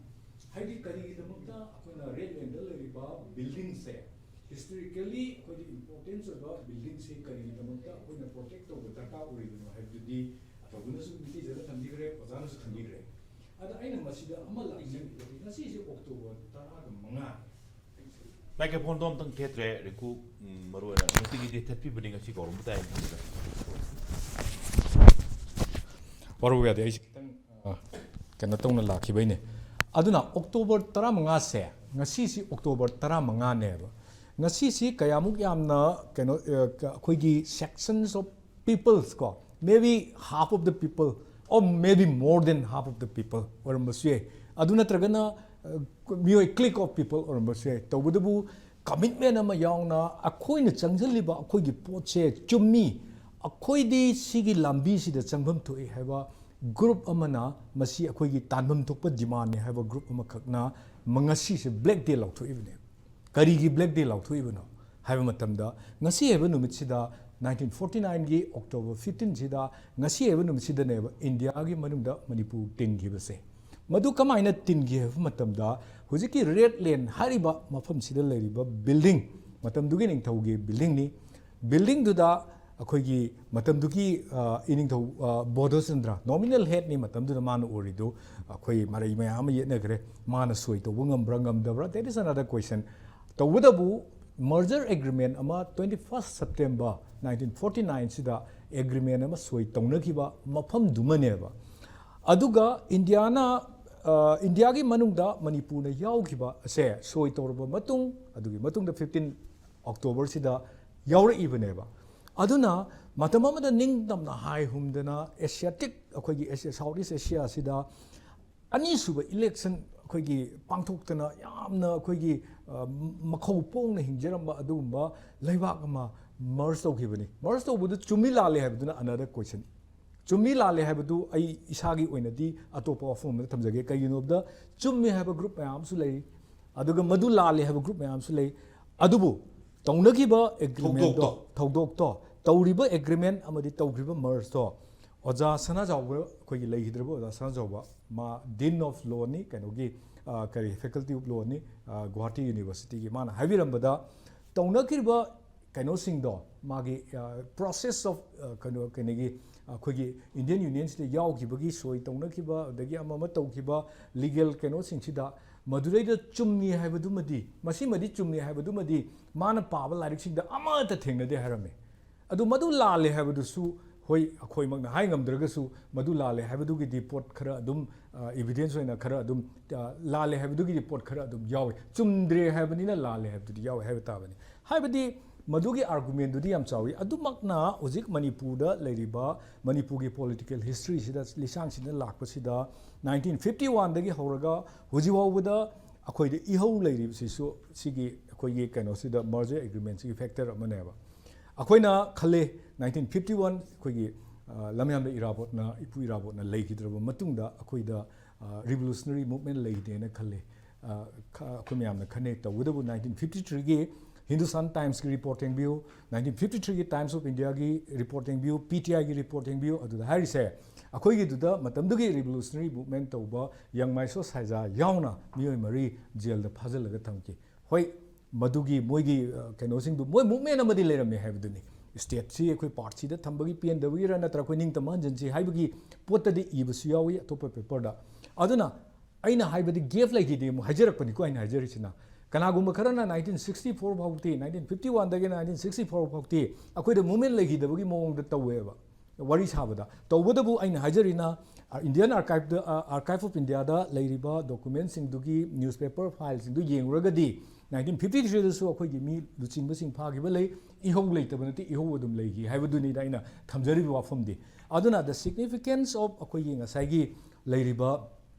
ꯍꯥꯏꯗꯤ ꯀꯔꯤꯒꯤꯗꯃꯛꯇ ꯑꯩꯈꯣꯏꯅ ꯔꯦꯗ ꯂꯦꯟꯗ ꯂꯩꯔꯤꯕ ꯕꯤꯜꯗꯤꯡꯁꯦ, ꯍꯤꯁꯇꯣꯔꯤꯀꯦꯜꯂꯤ ꯑꯩꯈꯣꯏꯗ ꯏꯝꯄꯣꯔꯇꯦꯟꯁ ꯑꯣꯏꯕ ꯕꯤꯜꯗꯤꯡꯁꯦ ꯀꯔꯤꯒꯤꯗꯃꯛꯇ ꯑꯩꯈꯣꯏꯅ ꯄ꯭ꯔꯣꯇꯦꯛ ꯇꯧꯕ ꯗꯔꯀꯥꯔ ꯑꯣꯏꯔꯤꯕꯅꯣ ꯍꯥꯏꯕꯗꯨꯗꯤ ꯑꯆꯧꯕꯅꯁꯨ ꯃꯤꯇꯩꯖꯅ ꯊꯝꯕꯤꯈ꯭ꯔꯦ, ꯑꯣꯖꯥꯅꯁꯨ ꯊꯝꯕꯤꯈ꯭ꯔꯦ꯫ ꯑꯗ ꯑꯩꯅ ꯃꯁꯤꯗ ꯑꯃ ꯂꯥꯛꯆꯅꯤꯡꯕꯗꯤ ꯉꯁꯤꯁꯦ ꯑꯣꯛꯇꯣꯕꯔ ꯇꯔꯥꯒ ꯃꯉꯥ꯫ ꯃꯥꯏꯀ꯭ꯔꯣꯐꯣꯟꯗꯣ ꯑꯝꯇꯪ ꯊꯦꯠꯇ꯭ꯔꯦ, ꯔꯤꯀꯨ꯫ ꯎꯝ, ꯃꯔꯨ ꯑꯣꯏꯅ ꯅꯨꯡꯇꯤꯒꯤꯗꯤ ꯊꯦꯠꯄꯤꯕꯅꯤ, ꯉꯁꯤ ꯀꯧꯔꯝꯕ ꯇꯥꯏ꯫ ꯋꯥꯔꯧꯕ ꯌꯥꯗꯦ, ꯑꯩꯁꯦ ꯈꯤꯇꯪ ꯑ, ꯀꯩꯅꯣ ꯇꯧꯅ ꯂꯥꯛꯈꯤꯕꯩꯅꯦ꯫ ꯑꯗꯨꯅ ꯑꯣꯛꯇꯣꯕꯔ ꯇꯔꯥꯃꯉꯥꯁꯦ, ꯉꯁꯤꯁꯤ ꯑꯣꯛꯇꯣꯕꯔ ꯇꯔꯥꯃꯉꯥꯅꯦꯕ꯫ ꯉꯁꯤꯁꯤ ꯀꯌꯥꯃꯨꯛ ꯌꯥꯝꯅ ꯀꯩꯅꯣ, ꯑ, ꯀ- ꯑꯩꯈꯣꯏꯒꯤ sections of peoples ꯀꯣ, maybe half of the people or maybe more than half of the people ꯑꯣꯏꯔꯝꯕꯁꯨ ꯌꯥꯏ꯫ ꯑꯗꯨ ꯅꯠꯇ꯭ꯔꯒꯅ ꯑ, ꯃꯤꯑꯣꯏ clique of people ꯑꯣꯏꯔꯝꯕꯁꯨ ꯌꯥꯏ꯫ ꯇꯧꯕꯇꯕꯨ commitment ꯑꯃ ꯌꯥꯎꯅ ꯑꯩꯈꯣꯏꯅ ꯆꯪꯁꯤꯜꯂꯤꯕ ꯑꯩꯈꯣꯏꯒꯤ ꯄꯣꯠꯁꯦ ꯆꯨꯝꯃꯤ, ꯑꯩꯈꯣꯏꯗꯤ ꯁꯤꯒꯤ ꯂꯝꯕꯤꯁꯤꯗ ꯆꯪꯐꯝ ꯊꯣꯛꯏ ꯍꯥꯏꯕ group ꯑꯃꯅ, ꯃꯁꯤ ꯑꯩꯈꯣꯏꯒꯤ ꯇꯥꯟꯐꯝ ꯊꯣꯛꯄ demandꯅꯤ ꯍꯥꯏꯕ group ꯑꯃꯈꯛꯅ ꯃ- ꯉꯁꯤꯁꯦ black day ꯂꯥꯎꯊꯣꯛꯏꯕꯅꯦ꯫ ꯀꯔꯤꯒꯤ black day ꯂꯥꯎꯊꯣꯛꯏꯕꯅꯣ ꯍꯥꯏꯕ ꯃꯇꯝꯗ, ꯉꯁꯤ ꯍꯥꯏꯕ ꯅꯨꯃꯤꯠꯁꯤꯗ, nineteen forty nineꯒꯤ October fifteenꯁꯤꯗ, ꯉꯁꯤ ꯍꯥꯏꯕ ꯅꯨꯃꯤꯠꯁꯤꯗꯅꯦꯕ ꯏꯟꯗꯤꯌꯥꯒꯤ ꯃꯅꯨꯡꯗ ꯃꯅꯤꯄꯨꯔ ꯇꯤꯟꯈꯤꯕꯁꯦ꯫ ꯃꯗꯨ ꯀꯃꯥꯏꯅ ꯇꯤꯟꯈꯤ ꯍꯥꯏꯕ ꯃꯇꯝꯗ, ꯍꯧꯖꯤꯛꯀꯤ ꯔꯦꯗ ꯂꯦꯟ ꯍꯥꯏꯔꯤꯕ ꯃꯐꯝꯁꯤꯗ ꯂꯩꯔꯤꯕ building, ꯃꯇꯝꯗꯨꯒꯤ ꯅꯤꯡꯊꯧꯒꯤ buildingꯅꯤ꯫ Buildingꯗꯨꯗ ꯑꯩꯈꯣꯏꯒꯤ ꯃꯇꯝꯗꯨꯒꯤ, ꯑ, ꯏꯅꯤꯡꯊꯧ, ꯑ, ꯕꯣꯙꯆꯟꯗ꯭ꯔ, nominal headꯅꯤ ꯃꯇꯝꯗꯨꯗ ꯃꯥꯅ ꯑꯣꯏꯔꯤꯗꯨ꯫ ꯑꯩꯈꯣꯏ ꯃꯔꯩ ꯃꯌꯥꯝ ꯑꯃ ꯌꯦꯠꯅꯈ꯭ꯔꯦ, ꯃꯥꯅ ꯁꯣꯏ ꯇꯧꯕ ꯉꯝꯕ꯭ꯔꯥ ꯉꯝꯗꯕ꯭ꯔꯥ, that is another question꯫ ꯇꯧꯕꯇꯕꯨ merger agreement ꯑꯃ twenty first September nineteen forty nineꯁꯤꯗ agreement ꯑꯃ ꯁꯣꯏ ꯇꯧꯅꯈꯤꯕ ꯃꯐꯝꯗꯨꯃꯅꯦꯕ꯫ ꯑꯗꯨꯒ ꯏꯟꯗꯤꯌꯥꯅ, ꯑ, ꯏꯟꯗꯤꯌꯥꯒꯤ ꯃꯅꯨꯡꯗ ꯃꯅꯤꯄꯨꯔꯅ ꯌꯥꯎꯈꯤꯕ ꯑꯁꯦ ꯁꯣꯏ ꯇꯧꯔꯕ ꯃꯇꯨꯡ, ꯑꯗꯨꯒꯤ ꯃꯇꯨꯡꯗ fifteen Octoberꯁꯤꯗ ꯌꯥꯎꯔꯛꯏꯕꯅꯦꯕ꯫ ꯑꯗꯨꯅ ꯃꯇꯝ ꯑꯃꯗ ꯅꯤꯡꯇꯝꯅ ꯍꯥꯏ ꯍꯨꯝꯗꯅ Asiatic, ꯑꯩꯈꯣꯏꯒꯤ Asia, South East Asiaꯁꯤꯗ ꯑꯅꯤꯁꯨꯕ election ꯑꯩꯈꯣꯏꯒꯤ ꯄꯥꯡꯊꯣꯛꯇꯅ ꯌꯥꯝꯅ ꯑꯩꯈꯣꯏꯒꯤ, ꯑ, ꯃꯈꯧ ꯄꯣꯡꯅ ꯍꯤꯡꯖꯔꯝꯕ ꯑꯗꯨꯒꯨꯝꯕ ꯂꯩꯕꯥꯛ ꯑꯃ merge ꯇꯧꯈꯤꯕꯅꯤ꯫ Merge ꯇꯧꯕꯗꯨ ꯆꯨꯝꯃꯤ ꯂꯥꯜꯂꯤ ꯍꯥꯏꯕꯗꯨꯅ another question꯫ ꯆꯨꯝꯃꯤ ꯂꯥꯜꯂꯤ ꯍꯥꯏꯕꯗꯨ ꯑꯩ ꯏꯁꯥꯒꯤ ꯑꯣꯏꯅꯗꯤ ꯑꯇꯣꯞꯄ ꯋꯥꯐꯝ ꯑꯃꯗ ꯊꯝꯖꯒꯦ꯫ ꯀꯩꯒꯤꯅꯣꯗ ꯆꯨꯝꯃꯤ ꯍꯥꯏꯕ group ꯃꯌꯥꯝ ꯑꯃꯁꯨ ꯂꯩ, ꯑꯗꯨꯒ ꯃꯗꯨ ꯂꯥꯜꯂꯦ ꯍꯥꯏꯕ ꯒ꯭ꯔꯨꯞ ꯃꯌꯥꯝꯁꯨ ꯂꯩ꯫ ꯑꯗꯨꯕꯨ ꯇꯧꯅꯈꯤꯕ ꯑꯦꯒ꯭ꯔꯤꯃꯦꯟꯗꯣ, ꯊꯧꯗꯣꯛꯇꯣ꯫ ꯊꯧꯗꯣꯛꯇꯣ, ꯇꯧꯔꯤꯕ ꯑꯦꯒ꯭ꯔꯤꯃꯦꯟ ꯑꯃꯗꯤ ꯇꯧꯈ꯭ꯔꯤꯕ ꯃꯔꯖꯇꯣ ꯑꯣꯖꯥ ꯁꯅꯥꯖꯥꯎꯕ ꯑꯩꯈꯣꯏꯒꯤ ꯂꯩꯈꯤꯗ꯭ꯔꯕ ꯑꯣꯖꯥ ꯁꯅꯥꯖꯥꯎꯕ, ꯃꯥ ꯗꯤꯟ ꯑꯣꯐ ꯂꯣꯅꯤ, ꯀꯩꯅꯣꯒꯤ, ꯑ, ꯀꯔꯤ, ꯐꯦꯀꯜꯇꯤ ꯑꯣꯐ ꯂꯣꯅꯤ, ꯑ, ꯒꯨꯋꯥꯍꯥꯇꯤ ꯌꯨꯅꯤꯚꯔꯁꯤꯇꯤꯒꯤ, ꯃꯥꯅ ꯍꯥꯏꯕꯤꯔꯝꯕꯗ ꯇꯧꯅꯈꯤꯕ ꯀꯩꯅꯣꯁꯤꯡꯗꯣ, ꯃꯥꯒꯤ, ꯑ, ꯄ꯭ꯔꯣꯁꯦꯁ ꯑꯣꯐ, ꯑ, ꯀꯩꯅꯣ, ꯀꯩꯅꯣꯒꯤ, ꯑꯩꯈꯣꯏꯒꯤ ꯏꯟꯗꯤꯌꯟ ꯌꯨꯅꯤꯌꯟꯁꯤꯗ ꯌꯥꯎꯈꯤꯕꯒꯤ ꯁꯣꯏ ꯇꯧꯅꯈꯤꯕ, ꯑꯗꯒꯤ ꯑꯃ ꯑꯃ ꯇꯧꯈꯤꯕ ꯂꯤꯒꯦꯜ ꯀꯩꯅꯣꯁꯤꯡꯁꯤꯗ ꯃꯗꯨꯗꯩꯗ ꯆꯨꯝꯃꯤ ꯍꯥꯏꯕꯗꯨꯃꯗꯤ, ꯃꯁꯤꯃꯗꯤ ꯆꯨꯝꯃꯤ ꯍꯥꯏꯕꯗꯨꯃꯗꯤ ꯃꯥꯅ ꯄꯥꯕ ꯂꯥꯏꯔꯤꯛꯁꯤꯡꯗ ꯑꯃꯠꯇ ꯊꯦꯡꯅꯗꯦ ꯍꯥꯏꯔꯝꯃꯤ꯫ ꯑꯗꯨ ꯃꯗꯨ ꯂꯥꯜꯂꯦ ꯍꯥꯏꯕꯗꯨꯁꯨ, ꯍꯣꯏ, ꯑꯩꯈꯣꯏꯃꯛꯅ ꯍꯥꯏ ꯉꯝꯗ꯭ꯔꯒꯁꯨ, ꯃꯗꯨ ꯂꯥꯜꯂꯦ ꯍꯥꯏꯕꯗꯨꯒꯤꯗꯤ ꯄꯣꯠ ꯈꯔ ꯑꯗꯨꯝ, ꯑ, ꯏꯚꯤꯗꯦꯟꯁ ꯑꯣꯏꯅ ꯈꯔ ꯑꯗꯨꯝ, ꯑ, ꯂꯥꯜꯂꯦ ꯍꯥꯏꯕꯗꯨꯒꯤꯗꯤ ꯄꯣꯠ ꯈꯔ ꯑꯗꯨꯝ ꯌꯥꯎꯋꯤ꯫ ꯆꯨꯝꯗ꯭ꯔꯦ ꯍꯥꯏꯕꯅꯤꯅ ꯂꯥꯜꯂꯦ ꯍꯥꯏꯕꯗꯨꯗꯤ ꯌꯥꯎꯋꯤ ꯍꯥꯏꯕ ꯇꯥꯕꯅꯤ꯫ ꯍꯥꯏꯕꯗꯤ ꯃꯗꯨꯒꯤ ꯑꯥꯔꯒꯨꯃꯦꯟꯗꯨꯗꯤ ꯌꯥꯝ ꯆꯥꯎꯋꯤ꯫ ꯑꯗꯨꯃꯛꯅ ꯍꯧꯖꯤꯛ ꯃꯅꯤꯄꯨꯔꯗ ꯂꯩꯔꯤꯕ, ꯃꯅꯤꯄꯨꯔꯒꯤ ꯄꯣꯂꯤꯇꯤꯀꯦꯜ ꯍꯤꯁꯇ꯭ꯔꯤꯁꯤꯗ, ꯂꯤꯁꯥꯡꯁꯤꯗ ꯂꯥꯛꯄꯁꯤꯗ, ꯅꯥꯏꯟꯇꯤꯟ ꯐꯤꯐꯇꯤ ꯋꯥꯟꯗꯒꯤ ꯍꯧꯔꯒ ꯍꯧꯖꯤꯛ ꯐꯥꯎꯕꯗ ꯑꯩꯈꯣꯏꯗ ꯏꯍꯧ ꯂꯩꯔꯤꯕꯁꯤꯁꯨ ꯁꯤꯒꯤ ꯑꯩꯈꯣꯏꯒꯤ ꯀꯩꯅꯣꯁꯤꯗ, ꯃꯔꯖꯔ ꯑꯦꯒ꯭ꯔꯤꯃꯦꯟꯁꯤꯒꯤ ꯐꯦꯛꯇꯔ ꯑꯃꯅꯦꯕ꯫ ꯑꯩꯈꯣꯏꯅ ꯈꯜꯂꯦ, ꯅꯥꯏꯟꯇꯤꯟ ꯐꯤꯐꯇꯤ ꯋꯥꯟ ꯑꯩꯈꯣꯏꯒꯤ, ꯑ, ꯂꯝꯌꯥꯝꯕ ꯏꯔꯥꯕꯣꯠꯅ, ꯏꯄꯨ ꯏꯔꯥꯕꯣꯠꯅ ꯂꯩꯈꯤꯗ꯭ꯔꯕ ꯃꯇꯨꯡꯗ ꯑꯩꯈꯣꯏꯗ, ꯑ, ꯔꯤꯚꯣꯂꯨꯁꯅꯔꯤ ꯃꯨꯚꯃꯦꯟ ꯂꯩꯇꯦꯅ ꯈꯜꯂꯦ꯫ ꯑ, ꯈ-, ꯑꯩꯈꯣꯏ ꯃꯌꯥꯝꯅ ꯈꯟꯅꯩ꯫ ꯇꯧꯕꯇꯕꯨ ꯅꯥꯏꯟꯇꯤꯟ ꯐꯤꯐꯇꯤ ꯊ꯭ꯔꯤꯒꯤ ꯍꯤꯟꯗꯨꯁꯇꯥꯟ ꯇꯥꯏꯝꯁꯀꯤ ꯔꯤꯄꯣꯔꯠ ꯌꯦꯡꯕꯤꯌꯨ, ꯅꯥꯏꯟꯇꯤꯟ ꯐꯤꯐꯇꯤ ꯊ꯭ꯔꯤꯒꯤ ꯇꯥꯏꯝꯁ ꯑꯣꯐ ꯏꯟꯗꯤꯌꯥꯒꯤ ꯔꯤꯄꯣꯔꯠ ꯌꯦꯡꯕꯤꯌꯨ, ꯄꯤ ꯇꯤ ꯑꯥꯏꯒꯤ ꯔꯤꯄꯣꯔꯠ ꯌꯦꯡꯕꯤꯌꯨ꯫ ꯑꯗꯨꯗ ꯍꯥꯏꯔꯤꯁꯦ, ꯑꯩꯈꯣꯏꯒꯤꯗꯨꯗ ꯃꯇꯝꯗꯨꯒꯤ ꯔꯤꯚꯣꯂꯨꯁꯅꯔꯤ ꯃꯨꯚꯃꯦꯟ ꯇꯧꯕ ꯌꯪꯃꯥꯏꯁꯣ ꯁꯥꯏꯖꯥ ꯌꯥꯎꯅ ꯃꯤꯑꯣꯏ ꯃꯔꯤ ꯖꯦꯜꯗ ꯐꯥꯖꯤꯜꯂꯒ ꯊꯝꯈꯤ꯫ ꯍꯣꯏ, ꯃꯗꯨꯒꯤ ꯃꯣꯏꯒꯤ, ꯑ, ꯀꯩꯅꯣꯁꯤꯡꯗꯨ, ꯃꯣꯏ ꯃꯨꯚꯃꯦꯟ ꯑꯃꯗꯤ ꯂꯩꯔꯝꯃꯦ ꯍꯥꯏꯕꯗꯨꯅꯤ꯫ ꯁ꯭ꯇꯦꯠꯁꯤ ꯑꯩꯈꯣꯏ ꯄꯥꯔꯠꯁꯤꯗ ꯊꯝꯕꯒꯤ ꯄꯦꯟꯗꯕꯒꯤꯔ ꯅꯠꯇ꯭ꯔꯒ ꯑꯩꯈꯣꯏ ꯅꯤꯡꯇꯝꯕ ꯍꯟꯖꯤꯟꯁꯤ ꯍꯥꯏꯕꯒꯤ ꯄꯣꯠꯇꯗꯤ ꯏꯕꯁꯨ ꯌꯥꯎꯏ ꯑꯇꯣꯞꯄ ꯄꯦꯄꯔꯗ꯫ ꯑꯗꯨꯅ ꯑꯩꯅ ꯍꯥꯏꯕꯗꯤ ꯒꯦꯞ ꯂꯩꯈꯤꯗꯦ ꯑꯃꯨꯛ ꯍꯥꯏꯖꯔꯛꯄꯅꯤꯀꯣ ꯑꯩꯅ ꯍꯥꯏꯖꯔꯤꯁꯤꯅ꯫ ꯀꯅꯥꯒꯨꯝꯕ ꯈꯔꯅ ꯅꯥꯏꯟꯇꯤꯟ ꯁꯤꯛꯁꯇꯤ ꯐꯣꯔ ꯐꯥꯎꯗꯤ, ꯅꯥꯏꯟꯇꯤꯟ ꯐꯤꯐꯇꯤ ꯋꯥꯟꯗꯒꯤꯅ ꯅꯥꯏꯟꯇꯤꯟ ꯁꯤꯛꯁꯇꯤ ꯐꯣꯔ ꯐꯥꯎꯗꯤ ꯑꯩꯈꯣꯏꯗ ꯃꯨꯚꯃꯦꯟ ꯂꯩꯈꯤꯗꯕꯒꯤ ꯃꯑꯣꯡꯗ ꯇꯧꯋꯦꯕ꯫ ꯋꯥꯔꯤ ꯁꯥꯕꯗ꯫ ꯇꯧꯕꯇꯕꯨ ꯑꯩꯅ ꯍꯥꯏꯖꯔꯤꯅ, ꯑ, Indian Archive-ꯗ, ꯑ, Archive of India-ꯗ ꯂꯩꯔꯤꯕ ꯗꯣꯀꯨꯃꯦꯟꯁꯤꯡꯗꯨꯒꯤ ꯅ꯭ꯌꯨꯁꯄꯦꯄꯔ ꯐꯥꯏꯜꯁꯤꯡꯗꯨ ꯌꯦꯡꯂꯨꯔꯒꯗꯤ ꯅꯥꯏꯟꯇꯤꯟ ꯐꯤꯐꯇꯤ ꯊ꯭ꯔꯤꯗꯁꯨ ꯑꯩꯈꯣꯏꯒꯤ ꯃꯤ ꯂꯨꯆꯤꯡꯕꯁꯤꯡ ꯐꯥꯈꯤꯕ ꯂꯩ, ꯏꯍꯧ ꯂꯩꯇꯕ ꯅꯠꯇꯦ, ꯏꯍꯧ ꯑꯗꯨꯝ ꯂꯩꯈꯤ ꯍꯥꯏꯕꯗꯨꯅꯤꯗ ꯑꯩꯅ ꯊꯝꯖꯔꯤꯕ ꯋꯥꯐꯝꯗꯤ꯫ ꯑꯗꯨꯅ the significance of ꯑꯩꯈꯣꯏꯒꯤ ꯉꯁꯥꯏꯒꯤ ꯂꯩꯔꯤꯕ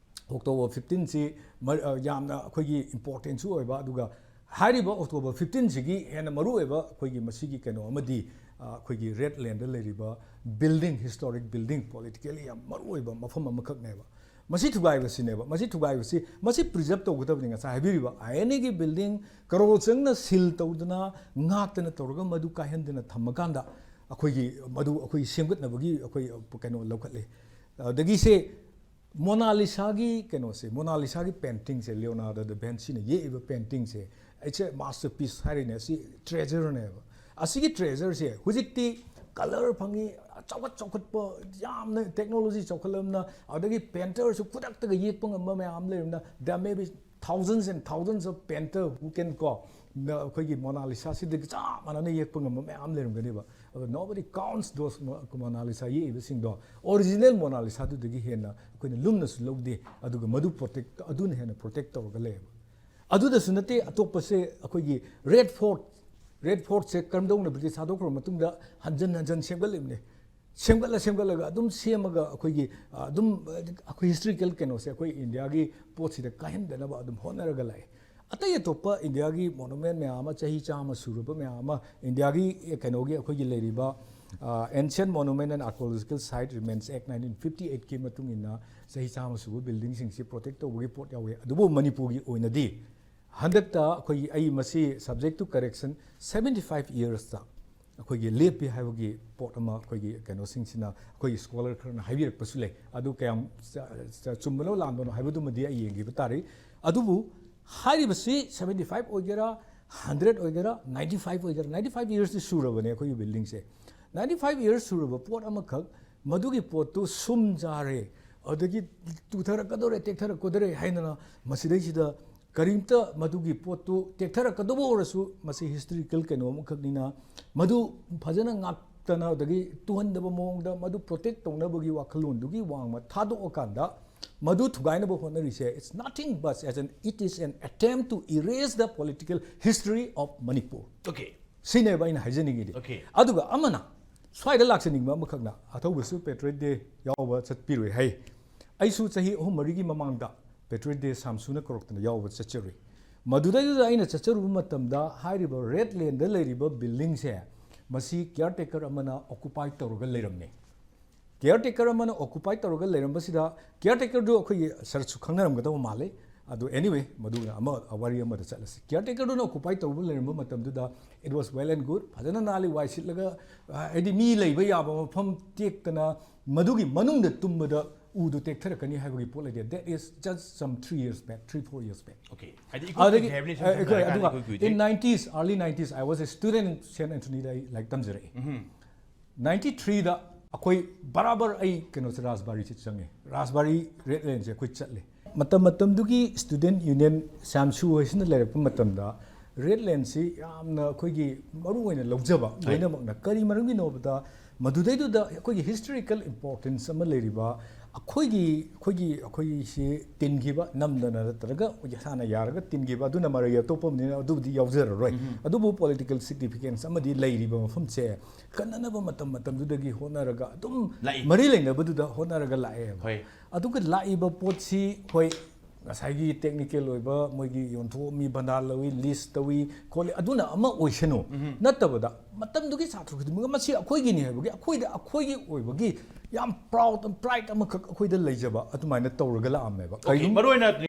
ꯑꯣꯛꯇꯣꯕꯔ ꯐꯤꯐꯇꯤꯟꯁꯤ ꯃ-, ꯑ, ꯌꯥꯝꯅ ꯑꯩꯈꯣꯏꯒꯤ ꯏꯝꯄꯣꯔꯇꯦꯟꯁꯨ ꯑꯣꯏꯕ, ꯑꯗꯨꯒ ꯍꯥꯏꯔꯤꯕ ꯑꯣꯛꯇꯣꯕꯔ ꯐꯤꯐꯇꯤꯟꯁꯤꯒꯤ ꯍꯦꯟꯅ ꯃꯔꯨꯑꯣꯏꯕ ꯑꯩꯈꯣꯏꯒꯤ ꯃꯁꯤꯒꯤ ꯀꯩꯅꯣ ꯑꯃꯗꯤ, ꯑ, ꯑꯩꯈꯣꯏꯒꯤ ꯔꯦꯗ ꯂꯦꯟꯗ ꯂꯩꯔꯤꯕ ꯕꯤꯜꯗꯤꯡ, ꯍꯤꯁꯇꯣꯔꯤꯛ ꯕꯤꯜꯗꯤꯡ, ꯄꯣꯂꯤꯇꯤꯀꯦꯜꯂꯤ ꯌꯥꯝ ꯃꯔꯨꯑꯣꯏꯕ ꯃꯐꯝ ꯑꯃꯈꯛꯅꯦꯕ꯫ ꯃꯁꯤ ꯊꯨꯒꯥꯏꯕꯁꯤꯅꯦꯕ꯫ ꯃꯁꯤ ꯊꯨꯒꯥꯏꯕꯁꯤ, ꯃꯁꯤ preserve ꯇꯧꯒꯗꯕꯅꯤ꯫ ꯉꯁꯥꯏ ꯍꯥꯏꯕꯤꯔꯤꯕ ꯑꯥꯏ ꯑꯦꯟ ꯑꯦꯒꯤ building ꯀꯔꯣꯔ ꯆꯪꯅ seal ꯇꯧꯗꯅ, ꯉꯥꯛꯇꯅ ꯇꯧꯔꯒ ꯃꯗꯨ ꯀꯥꯏꯍꯟꯗꯅ ꯊꯝꯃꯀꯥꯟꯗ ꯑꯩꯈꯣꯏꯒꯤ ꯃꯗꯨ ꯑꯩꯈꯣꯏ ꯁꯦꯝꯒꯠꯅꯕꯒꯤ ꯑꯩꯈꯣꯏ ꯀꯩꯅꯣ ꯂꯧꯈꯠꯂꯤ꯫ ꯑꯗꯒꯤꯁꯦ ꯃꯣꯅꯥꯂꯤꯁꯥꯒꯤ ꯀꯩꯅꯣꯁꯦ, ꯃꯣꯅꯥꯂꯤꯁꯥꯒꯤ paintingꯁꯦ, ꯂꯤꯑꯣꯅꯥꯔꯗꯣ ꯗ ꯚꯦꯟꯁꯤꯅ ꯌꯦꯛꯏꯕ paintingꯁꯦ, it's a masterpiece ꯍꯥꯏꯔꯤꯅꯦ꯫ ꯑꯁꯤ treasureꯅꯦꯕ꯫ ꯑꯁꯤꯒꯤ treasureꯁꯦ ꯍꯧꯖꯤꯛꯇꯤ colour ꯐꯪꯉꯤ, ꯆꯥꯎꯈꯠ ꯆꯥꯎꯈꯠꯄ, ꯌꯥꯝꯅ technology ꯆꯥꯎꯈꯠꯂꯕꯅ, ꯑꯗꯒꯤ painterꯁꯨ ꯈꯨꯗꯛꯇꯒ ꯌꯦꯛꯄ ꯉꯝꯕ ꯃꯌꯥꯝ ꯑꯃ ꯂꯩꯔꯕꯅ, there may be thousands and thousands of painter who can, ꯀꯣ, ꯅ-, ꯑꯩꯈꯣꯏꯒꯤ ꯃꯣꯅꯥꯂꯤꯁꯥꯁꯤꯗꯒꯤ ꯆꯞ ꯃꯥꯟꯅꯅ ꯌꯦꯛꯄ ꯉꯝꯕ ꯃꯌꯥꯝ ꯂꯩꯔꯝꯒꯅꯦꯕ꯫ ꯑꯗꯣ nobody counts those Mo-, Mona Lisa ꯌꯦꯛꯏꯕꯁꯤꯡꯗꯣ꯫ Original ꯃꯣꯅꯥꯂꯤꯁꯥꯗꯨꯗꯒꯤ ꯍꯦꯟꯅ ꯑꯩꯈꯣꯏꯅ ꯂꯨꯝꯅꯁꯨ ꯂꯧꯗꯦ, ꯑꯗꯨꯒ ꯃꯗꯨ protect, ꯑꯗꯨꯅ ꯍꯦꯟꯅ protect ꯇꯧꯔꯒ ꯂꯩꯌꯦꯕ꯫ ꯑꯗꯨꯗꯁꯨ ꯅꯠꯇꯦ, ꯑꯇꯣꯞꯄꯁꯦ ꯑꯩꯈꯣꯏꯒꯤ Red Fort, Red Fortꯁꯦ ꯀꯔꯝꯗꯧꯅ British ꯊꯥꯗꯣꯛꯈ꯭ꯔꯕ ꯃꯇꯨꯡꯗ ꯍꯟꯖꯟ ꯍꯟꯖꯟ ꯁꯦꯝꯒꯠꯂꯤꯕꯅꯦ꯫ ꯁꯦꯝꯒꯠꯂ ꯁꯦꯝꯒꯠꯂꯒ ꯑꯗꯨꯝ ꯁꯦꯝꯃꯒ ꯑꯩꯈꯣꯏꯒꯤ, ꯑ, ꯑꯗꯨꯝ ꯑꯩꯈꯣꯏ historical ꯀꯩꯅꯣꯁꯦ ꯑꯩꯈꯣꯏ ꯏꯟꯗꯤꯌꯥꯒꯤ ꯄꯣꯠꯁꯤꯗ ꯀꯥꯏꯍꯟꯗꯅꯕ ꯑꯗꯨꯝ ꯍꯣꯠꯅꯔꯒ ꯂꯥꯛꯑꯦ꯫ ꯑꯇꯩ ꯑꯇꯣꯞꯄ ꯏꯟꯗꯤꯌꯥꯒꯤ monument ꯃꯌꯥꯝ ꯑꯃ, ꯆꯍꯤ ꯆꯥꯝꯃ ꯁꯨꯔꯕ ꯃꯌꯥꯝ ꯑꯃ, ꯏꯟꯗꯤꯌꯥꯒꯤ, ꯑꯦ, ꯀꯩꯅꯣꯒꯤ ꯑꯩꯈꯣꯏꯒꯤ ꯂꯩꯔꯤꯕ, ꯑ, Ancient Monument and Archaeological Site Remains Act nineteen fifty eightꯀꯤ ꯃꯇꯨꯡ ꯏꯟꯅ ꯆꯍꯤ ꯆꯥꯝꯃ ꯁꯨꯕ buildingꯁꯤꯡꯁꯤ protect ꯇꯧꯕꯒꯤ ꯄꯣꯠ ꯌꯥꯎꯋꯦ꯫ ꯑꯗꯨꯕꯨ ꯃꯅꯤꯄꯨꯔꯒꯤ ꯑꯣꯏꯅꯗꯤ ꯍꯟꯗꯛꯇ ꯑꯩꯈꯣꯏꯒꯤ, ꯑꯩ ꯃꯁꯤ subject to correction, seventy five yearsꯇ ꯑꯩꯈꯣꯏꯒꯤ ꯂꯦꯞꯄꯤ ꯍꯥꯏꯕꯒꯤ ꯄꯣꯠ ꯑꯃ ꯑꯩꯈꯣꯏꯒꯤ ꯀꯩꯅꯣꯁꯤꯡꯁꯤꯅ, ꯑꯩꯈꯣꯏꯒꯤ scholar ꯈꯔꯅ ꯍꯥꯏꯕꯤꯔꯛꯄꯁꯨ ꯂꯩ꯫ ꯑꯗꯨ ꯀꯌꯥꯝ ꯆ-, ꯆ-, ꯆꯨꯝꯕꯅꯣ ꯂꯥꯟꯕꯅꯣ ꯍꯥꯏꯕꯗꯨꯃꯗꯤ ꯑꯩ ꯌꯦꯡꯈꯤꯕ ꯇꯥꯔꯤ꯫ ꯑꯗꯨꯕꯨ ꯍꯥꯏꯔꯤꯕꯁꯤ seventy five ꯑꯣꯏꯒꯦꯔꯥ, hundred ꯑꯣꯏꯒꯦꯔꯥ, ninety five ꯑꯣꯏꯒꯦꯔꯥ, ninety five yearsꯇꯤ ꯁꯨꯔꯕꯅꯦ ꯑꯩꯈꯣꯏꯒꯤ buildingꯁꯦ꯫ Ninety five years ꯁꯨꯔꯕ ꯄꯣꯠ ꯑꯃꯈꯛ, ꯃꯗꯨꯒꯤ ꯄꯣꯠꯇꯨ ꯁꯨꯝ ꯆꯥꯔꯦ, ꯑꯗꯒꯤ ꯇꯨꯊꯔꯛꯀꯗꯧꯔꯦ, ꯇꯦꯛꯊꯔꯛꯀꯗꯧꯔꯦ ꯍꯥꯏꯗꯅ ꯃꯁꯤꯗꯩꯁꯤꯗ ꯀꯔꯤꯝꯇ ꯃꯗꯨꯒꯤ ꯄꯣꯠꯇꯨ ꯇꯦꯛꯊꯔꯛꯀꯗꯧꯕ ꯑꯣꯏꯔꯁꯨ, ꯃꯁꯤ historical ꯀꯩꯅꯣ ꯑꯃꯈꯛꯅꯤꯅ, ꯃꯗꯨ ꯐꯖꯅ ꯉꯥꯛꯇꯅ ꯑꯗꯒꯤ ꯇꯨꯍꯟꯗꯕ ꯃꯑꯣꯡꯗ ꯃꯗꯨ protect ꯇꯧꯅꯕꯒꯤ ꯋꯥꯈꯜꯂꯣꯟꯗꯨꯒꯤ ꯋꯥꯡꯃ ꯊꯥꯗꯣꯛꯑꯀꯥꯟꯗ, ꯃꯗꯨ ꯊꯨꯒꯥꯏꯅꯕ ꯍꯣꯠꯅꯔꯤꯁꯦ, it's nothing but as an, it is an attempt to erase the political history of Manipur. Okay. ꯁꯤꯅꯦꯕ ꯑꯩꯅ ꯍꯥꯏꯖꯅꯤꯡꯉꯤꯗꯤ꯫ Okay. ꯑꯗꯨꯒ ꯑꯃꯅ, ꯁ꯭ꯋꯥꯏꯗ ꯂꯥꯛꯆꯅꯤꯡꯕ ꯑꯃꯈꯛꯅ, ꯑꯊꯧꯕꯁꯨ Patriot Day ꯌꯥꯎꯕ ꯆꯠꯄꯤꯔꯨꯏ ꯍꯥꯏ꯫ ꯑꯩꯁꯨ ꯆꯍꯤ ꯑꯍꯨꯝ ꯃꯔꯤꯒꯤ ꯃꯃꯥꯡꯗ Patriot Day ꯁꯥꯝꯁꯨꯅ ꯀꯧꯔꯛꯇꯅ ꯌꯥꯎꯕ ꯆꯠꯆꯔꯨꯏ꯫ ꯃꯗꯨꯗꯩꯗꯨꯗ ꯑꯩꯅ ꯆꯠꯆꯔꯨꯕ ꯃꯇꯝꯗ ꯍꯥꯏꯔꯤꯕ Red Laneꯗ ꯂꯩꯔꯤꯕ buildingꯁꯦ, ꯃꯁꯤ caretaker ꯑꯃꯅ occupy ꯇꯧꯔꯒ ꯂꯩꯔꯝꯃꯤ꯫ ꯀꯤꯌꯔ ꯇꯦꯀꯔ ꯑꯃꯅ ꯑꯣꯀꯨꯄꯥꯏ ꯇꯧꯔꯒ ꯂꯩꯔꯝꯕꯁꯤꯗ, ꯀꯤꯌꯔ ꯇꯦꯀꯔꯗꯨ ꯑꯩꯈꯣꯏꯒꯤ ꯁꯔꯁꯨ ꯈꯪꯅꯔꯝꯒꯗꯕ ꯃꯥꯜꯂꯤ꯫ ꯑꯗꯨ anyway, ꯃꯗꯨꯅ ꯑꯃ, ꯋꯥꯔꯤ ꯑꯃꯗ ꯆꯠꯂꯁꯤ꯫ ꯀꯤꯌꯔ ꯇꯦꯀꯔꯗꯨꯅ ꯑꯣꯀꯨꯄꯥꯏ ꯇꯧꯕ ꯂꯩꯔꯝꯕ ꯃꯇꯝꯗꯨꯗ, it was well and good, ꯐꯖꯅ ꯅꯥꯜꯂꯤ, ꯋꯥꯏ ꯁꯤꯠꯂꯒ, ꯍꯥꯏꯗꯤ ꯃꯤ ꯂꯩꯕ ꯌꯥꯕ ꯃꯐꯝ ꯇꯦꯛꯇꯅ ꯃꯗꯨꯒꯤ ꯃꯅꯨꯡꯗ ꯇꯨꯝꯕꯗ ꯎꯗꯨ ꯇꯦꯛꯊꯔꯛꯀꯅꯤ ꯍꯥꯏꯕꯒꯤ ꯄꯣꯠ ꯂꯩꯇꯦ꯫ That is just some three years back, three, four years back. Okay, ꯍꯥꯏꯗꯤ ꯑꯗꯒꯤ ꯏꯀꯣ ꯍꯥꯏꯕꯅꯤ ꯑꯩꯈꯣꯏ ꯁꯝꯅ ꯑꯗꯨꯒ ꯍꯥꯏꯔꯀꯥꯟꯗ ꯏꯀꯨꯏ ꯀꯨꯏꯗ꯭ꯔꯤ꯫ In nineties, early nineties, I was a student in Saint Anthonyꯗ ꯑꯩ ꯂꯥꯏꯔꯤꯛ ꯇꯝꯖꯔꯛꯏ꯫ ꯅꯥꯏꯟꯇꯤ ꯊ꯭ꯔꯤꯗ ꯑꯩꯈꯣꯏ ꯕꯔꯥꯕꯔ ꯑꯩ ꯀꯩꯅꯣꯁꯦ, ꯔꯥꯖꯕꯥꯔꯤꯁꯦ ꯆꯪꯉꯦ꯫ ꯔꯥꯖꯕꯥꯔꯤ ꯔꯦꯗ ꯂꯦꯟꯁꯦ ꯑꯩꯈꯣꯏ ꯆꯠꯂꯦ꯫ ꯃꯇꯝ ꯃꯇꯝꯗꯨꯒꯤ ꯁ꯭ꯇꯨꯗꯦꯟꯠ ꯌꯨꯅꯤꯌꯟ ꯁ꯭ꯌꯥꯝꯁꯨ ꯍꯣꯏꯁꯤꯅ ꯂꯩꯔꯛꯄ ꯃꯇꯝꯗ, ꯔꯦꯗ ꯂꯦꯟꯁꯤ ꯌꯥꯝꯅ ꯑꯩꯈꯣꯏꯒꯤ ꯃꯔꯨ ꯑꯣꯏꯅ ꯂꯧꯖꯕ ꯂꯣꯏꯅꯃꯛꯅ꯫ ꯀꯔꯤ ꯃꯔꯝꯒꯤꯅꯣ ꯍꯥꯏꯕꯗ, ꯃꯗꯨꯗꯩꯗꯨꯗ ꯑꯩꯈꯣꯏꯒꯤ ꯍꯤꯁꯇꯣꯔꯤꯀꯦꯜ ꯏꯝꯄꯣꯔꯇꯦꯟꯁ ꯑꯃ ꯂꯩꯔꯤꯕ, ꯑꯩꯈꯣꯏꯒꯤ ꯑꯩꯈꯣꯏꯒꯤ ꯑꯩꯈꯣꯏꯁꯤ ꯇꯤꯟꯈꯤꯕ, ꯅꯝꯗꯅ ꯅꯠꯇ꯭ꯔꯒ ꯏꯁꯥꯅ ꯌꯥꯔꯒ ꯇꯤꯟꯈꯤꯕ, ꯑꯗꯨꯅ ꯃꯔꯩ ꯑꯇꯣꯞꯄ ꯑꯃꯅꯤꯅ ꯑꯗꯨꯕꯨꯗꯤ ꯌꯥꯎꯖꯔꯔꯣꯏ꯫ ꯑꯗꯨꯕꯨ ꯄꯣꯂꯤꯇꯤꯀꯦꯜ ꯁꯤꯒꯅꯤꯐꯤꯀꯦꯟꯁ ꯑꯃꯗꯤ ꯂꯩꯔꯤꯕ ꯃꯐꯝꯁꯦ, ꯀꯟꯅꯅꯕ ꯃꯇꯝ ꯃꯇꯝꯗꯨꯗꯒꯤ ꯍꯣꯠꯅꯔꯒ ꯑꯗꯨꯝ ꯂꯥꯛꯏ꯫ ꯃꯔꯤ ꯂꯩꯅꯕꯗꯨꯗ ꯍꯣꯠꯅꯔꯒ ꯂꯥꯛꯑꯦꯕ꯫ ꯍꯣꯏ꯫ ꯑꯗꯨꯒ ꯂꯥꯛꯏꯕ ꯄꯣꯠꯁꯤ, ꯍꯣꯏ, ꯉꯁꯥꯏꯒꯤ ꯇꯦꯛꯅꯤꯀꯦꯜ ꯑꯣꯏꯕ ꯃꯣꯏꯒꯤ ꯌꯣꯟꯊꯣꯛꯑꯝꯃꯤ, ꯕꯟꯗꯥ ꯂꯧꯏ, ꯂꯤꯁ ꯇꯧꯏ ꯈꯣꯠꯂꯤ, ꯑꯗꯨꯅ ꯑꯃ ꯑꯣꯏꯁꯅꯨ꯫ ꯅꯠꯇꯕꯗ ꯃꯇꯝꯗꯨꯒꯤ ꯁꯥꯇ꯭ꯔ ꯈꯨꯗꯤꯡꯃꯛ ꯃꯁꯤ ꯑꯩꯈꯣꯏꯒꯤꯅꯤ ꯍꯥꯏꯕꯒꯤ, ꯑꯩꯈꯣꯏꯗ, ꯑꯩꯈꯣꯏꯒꯤ ꯑꯣꯏꯕꯒꯤ ꯌꯥꯝ ꯄ꯭ꯔꯥꯎꯗ, ꯄ꯭ꯔꯥꯏꯗ ꯑꯃꯈꯛ ꯑꯩꯈꯣꯏꯗ ꯂꯩꯖꯕ ꯑꯗꯨꯃꯥꯏꯅ ꯇꯧꯔꯒ ꯂꯥꯛꯑꯝꯃꯦꯕ꯫ Okay, ꯃꯔꯨ ꯑꯣꯏꯅ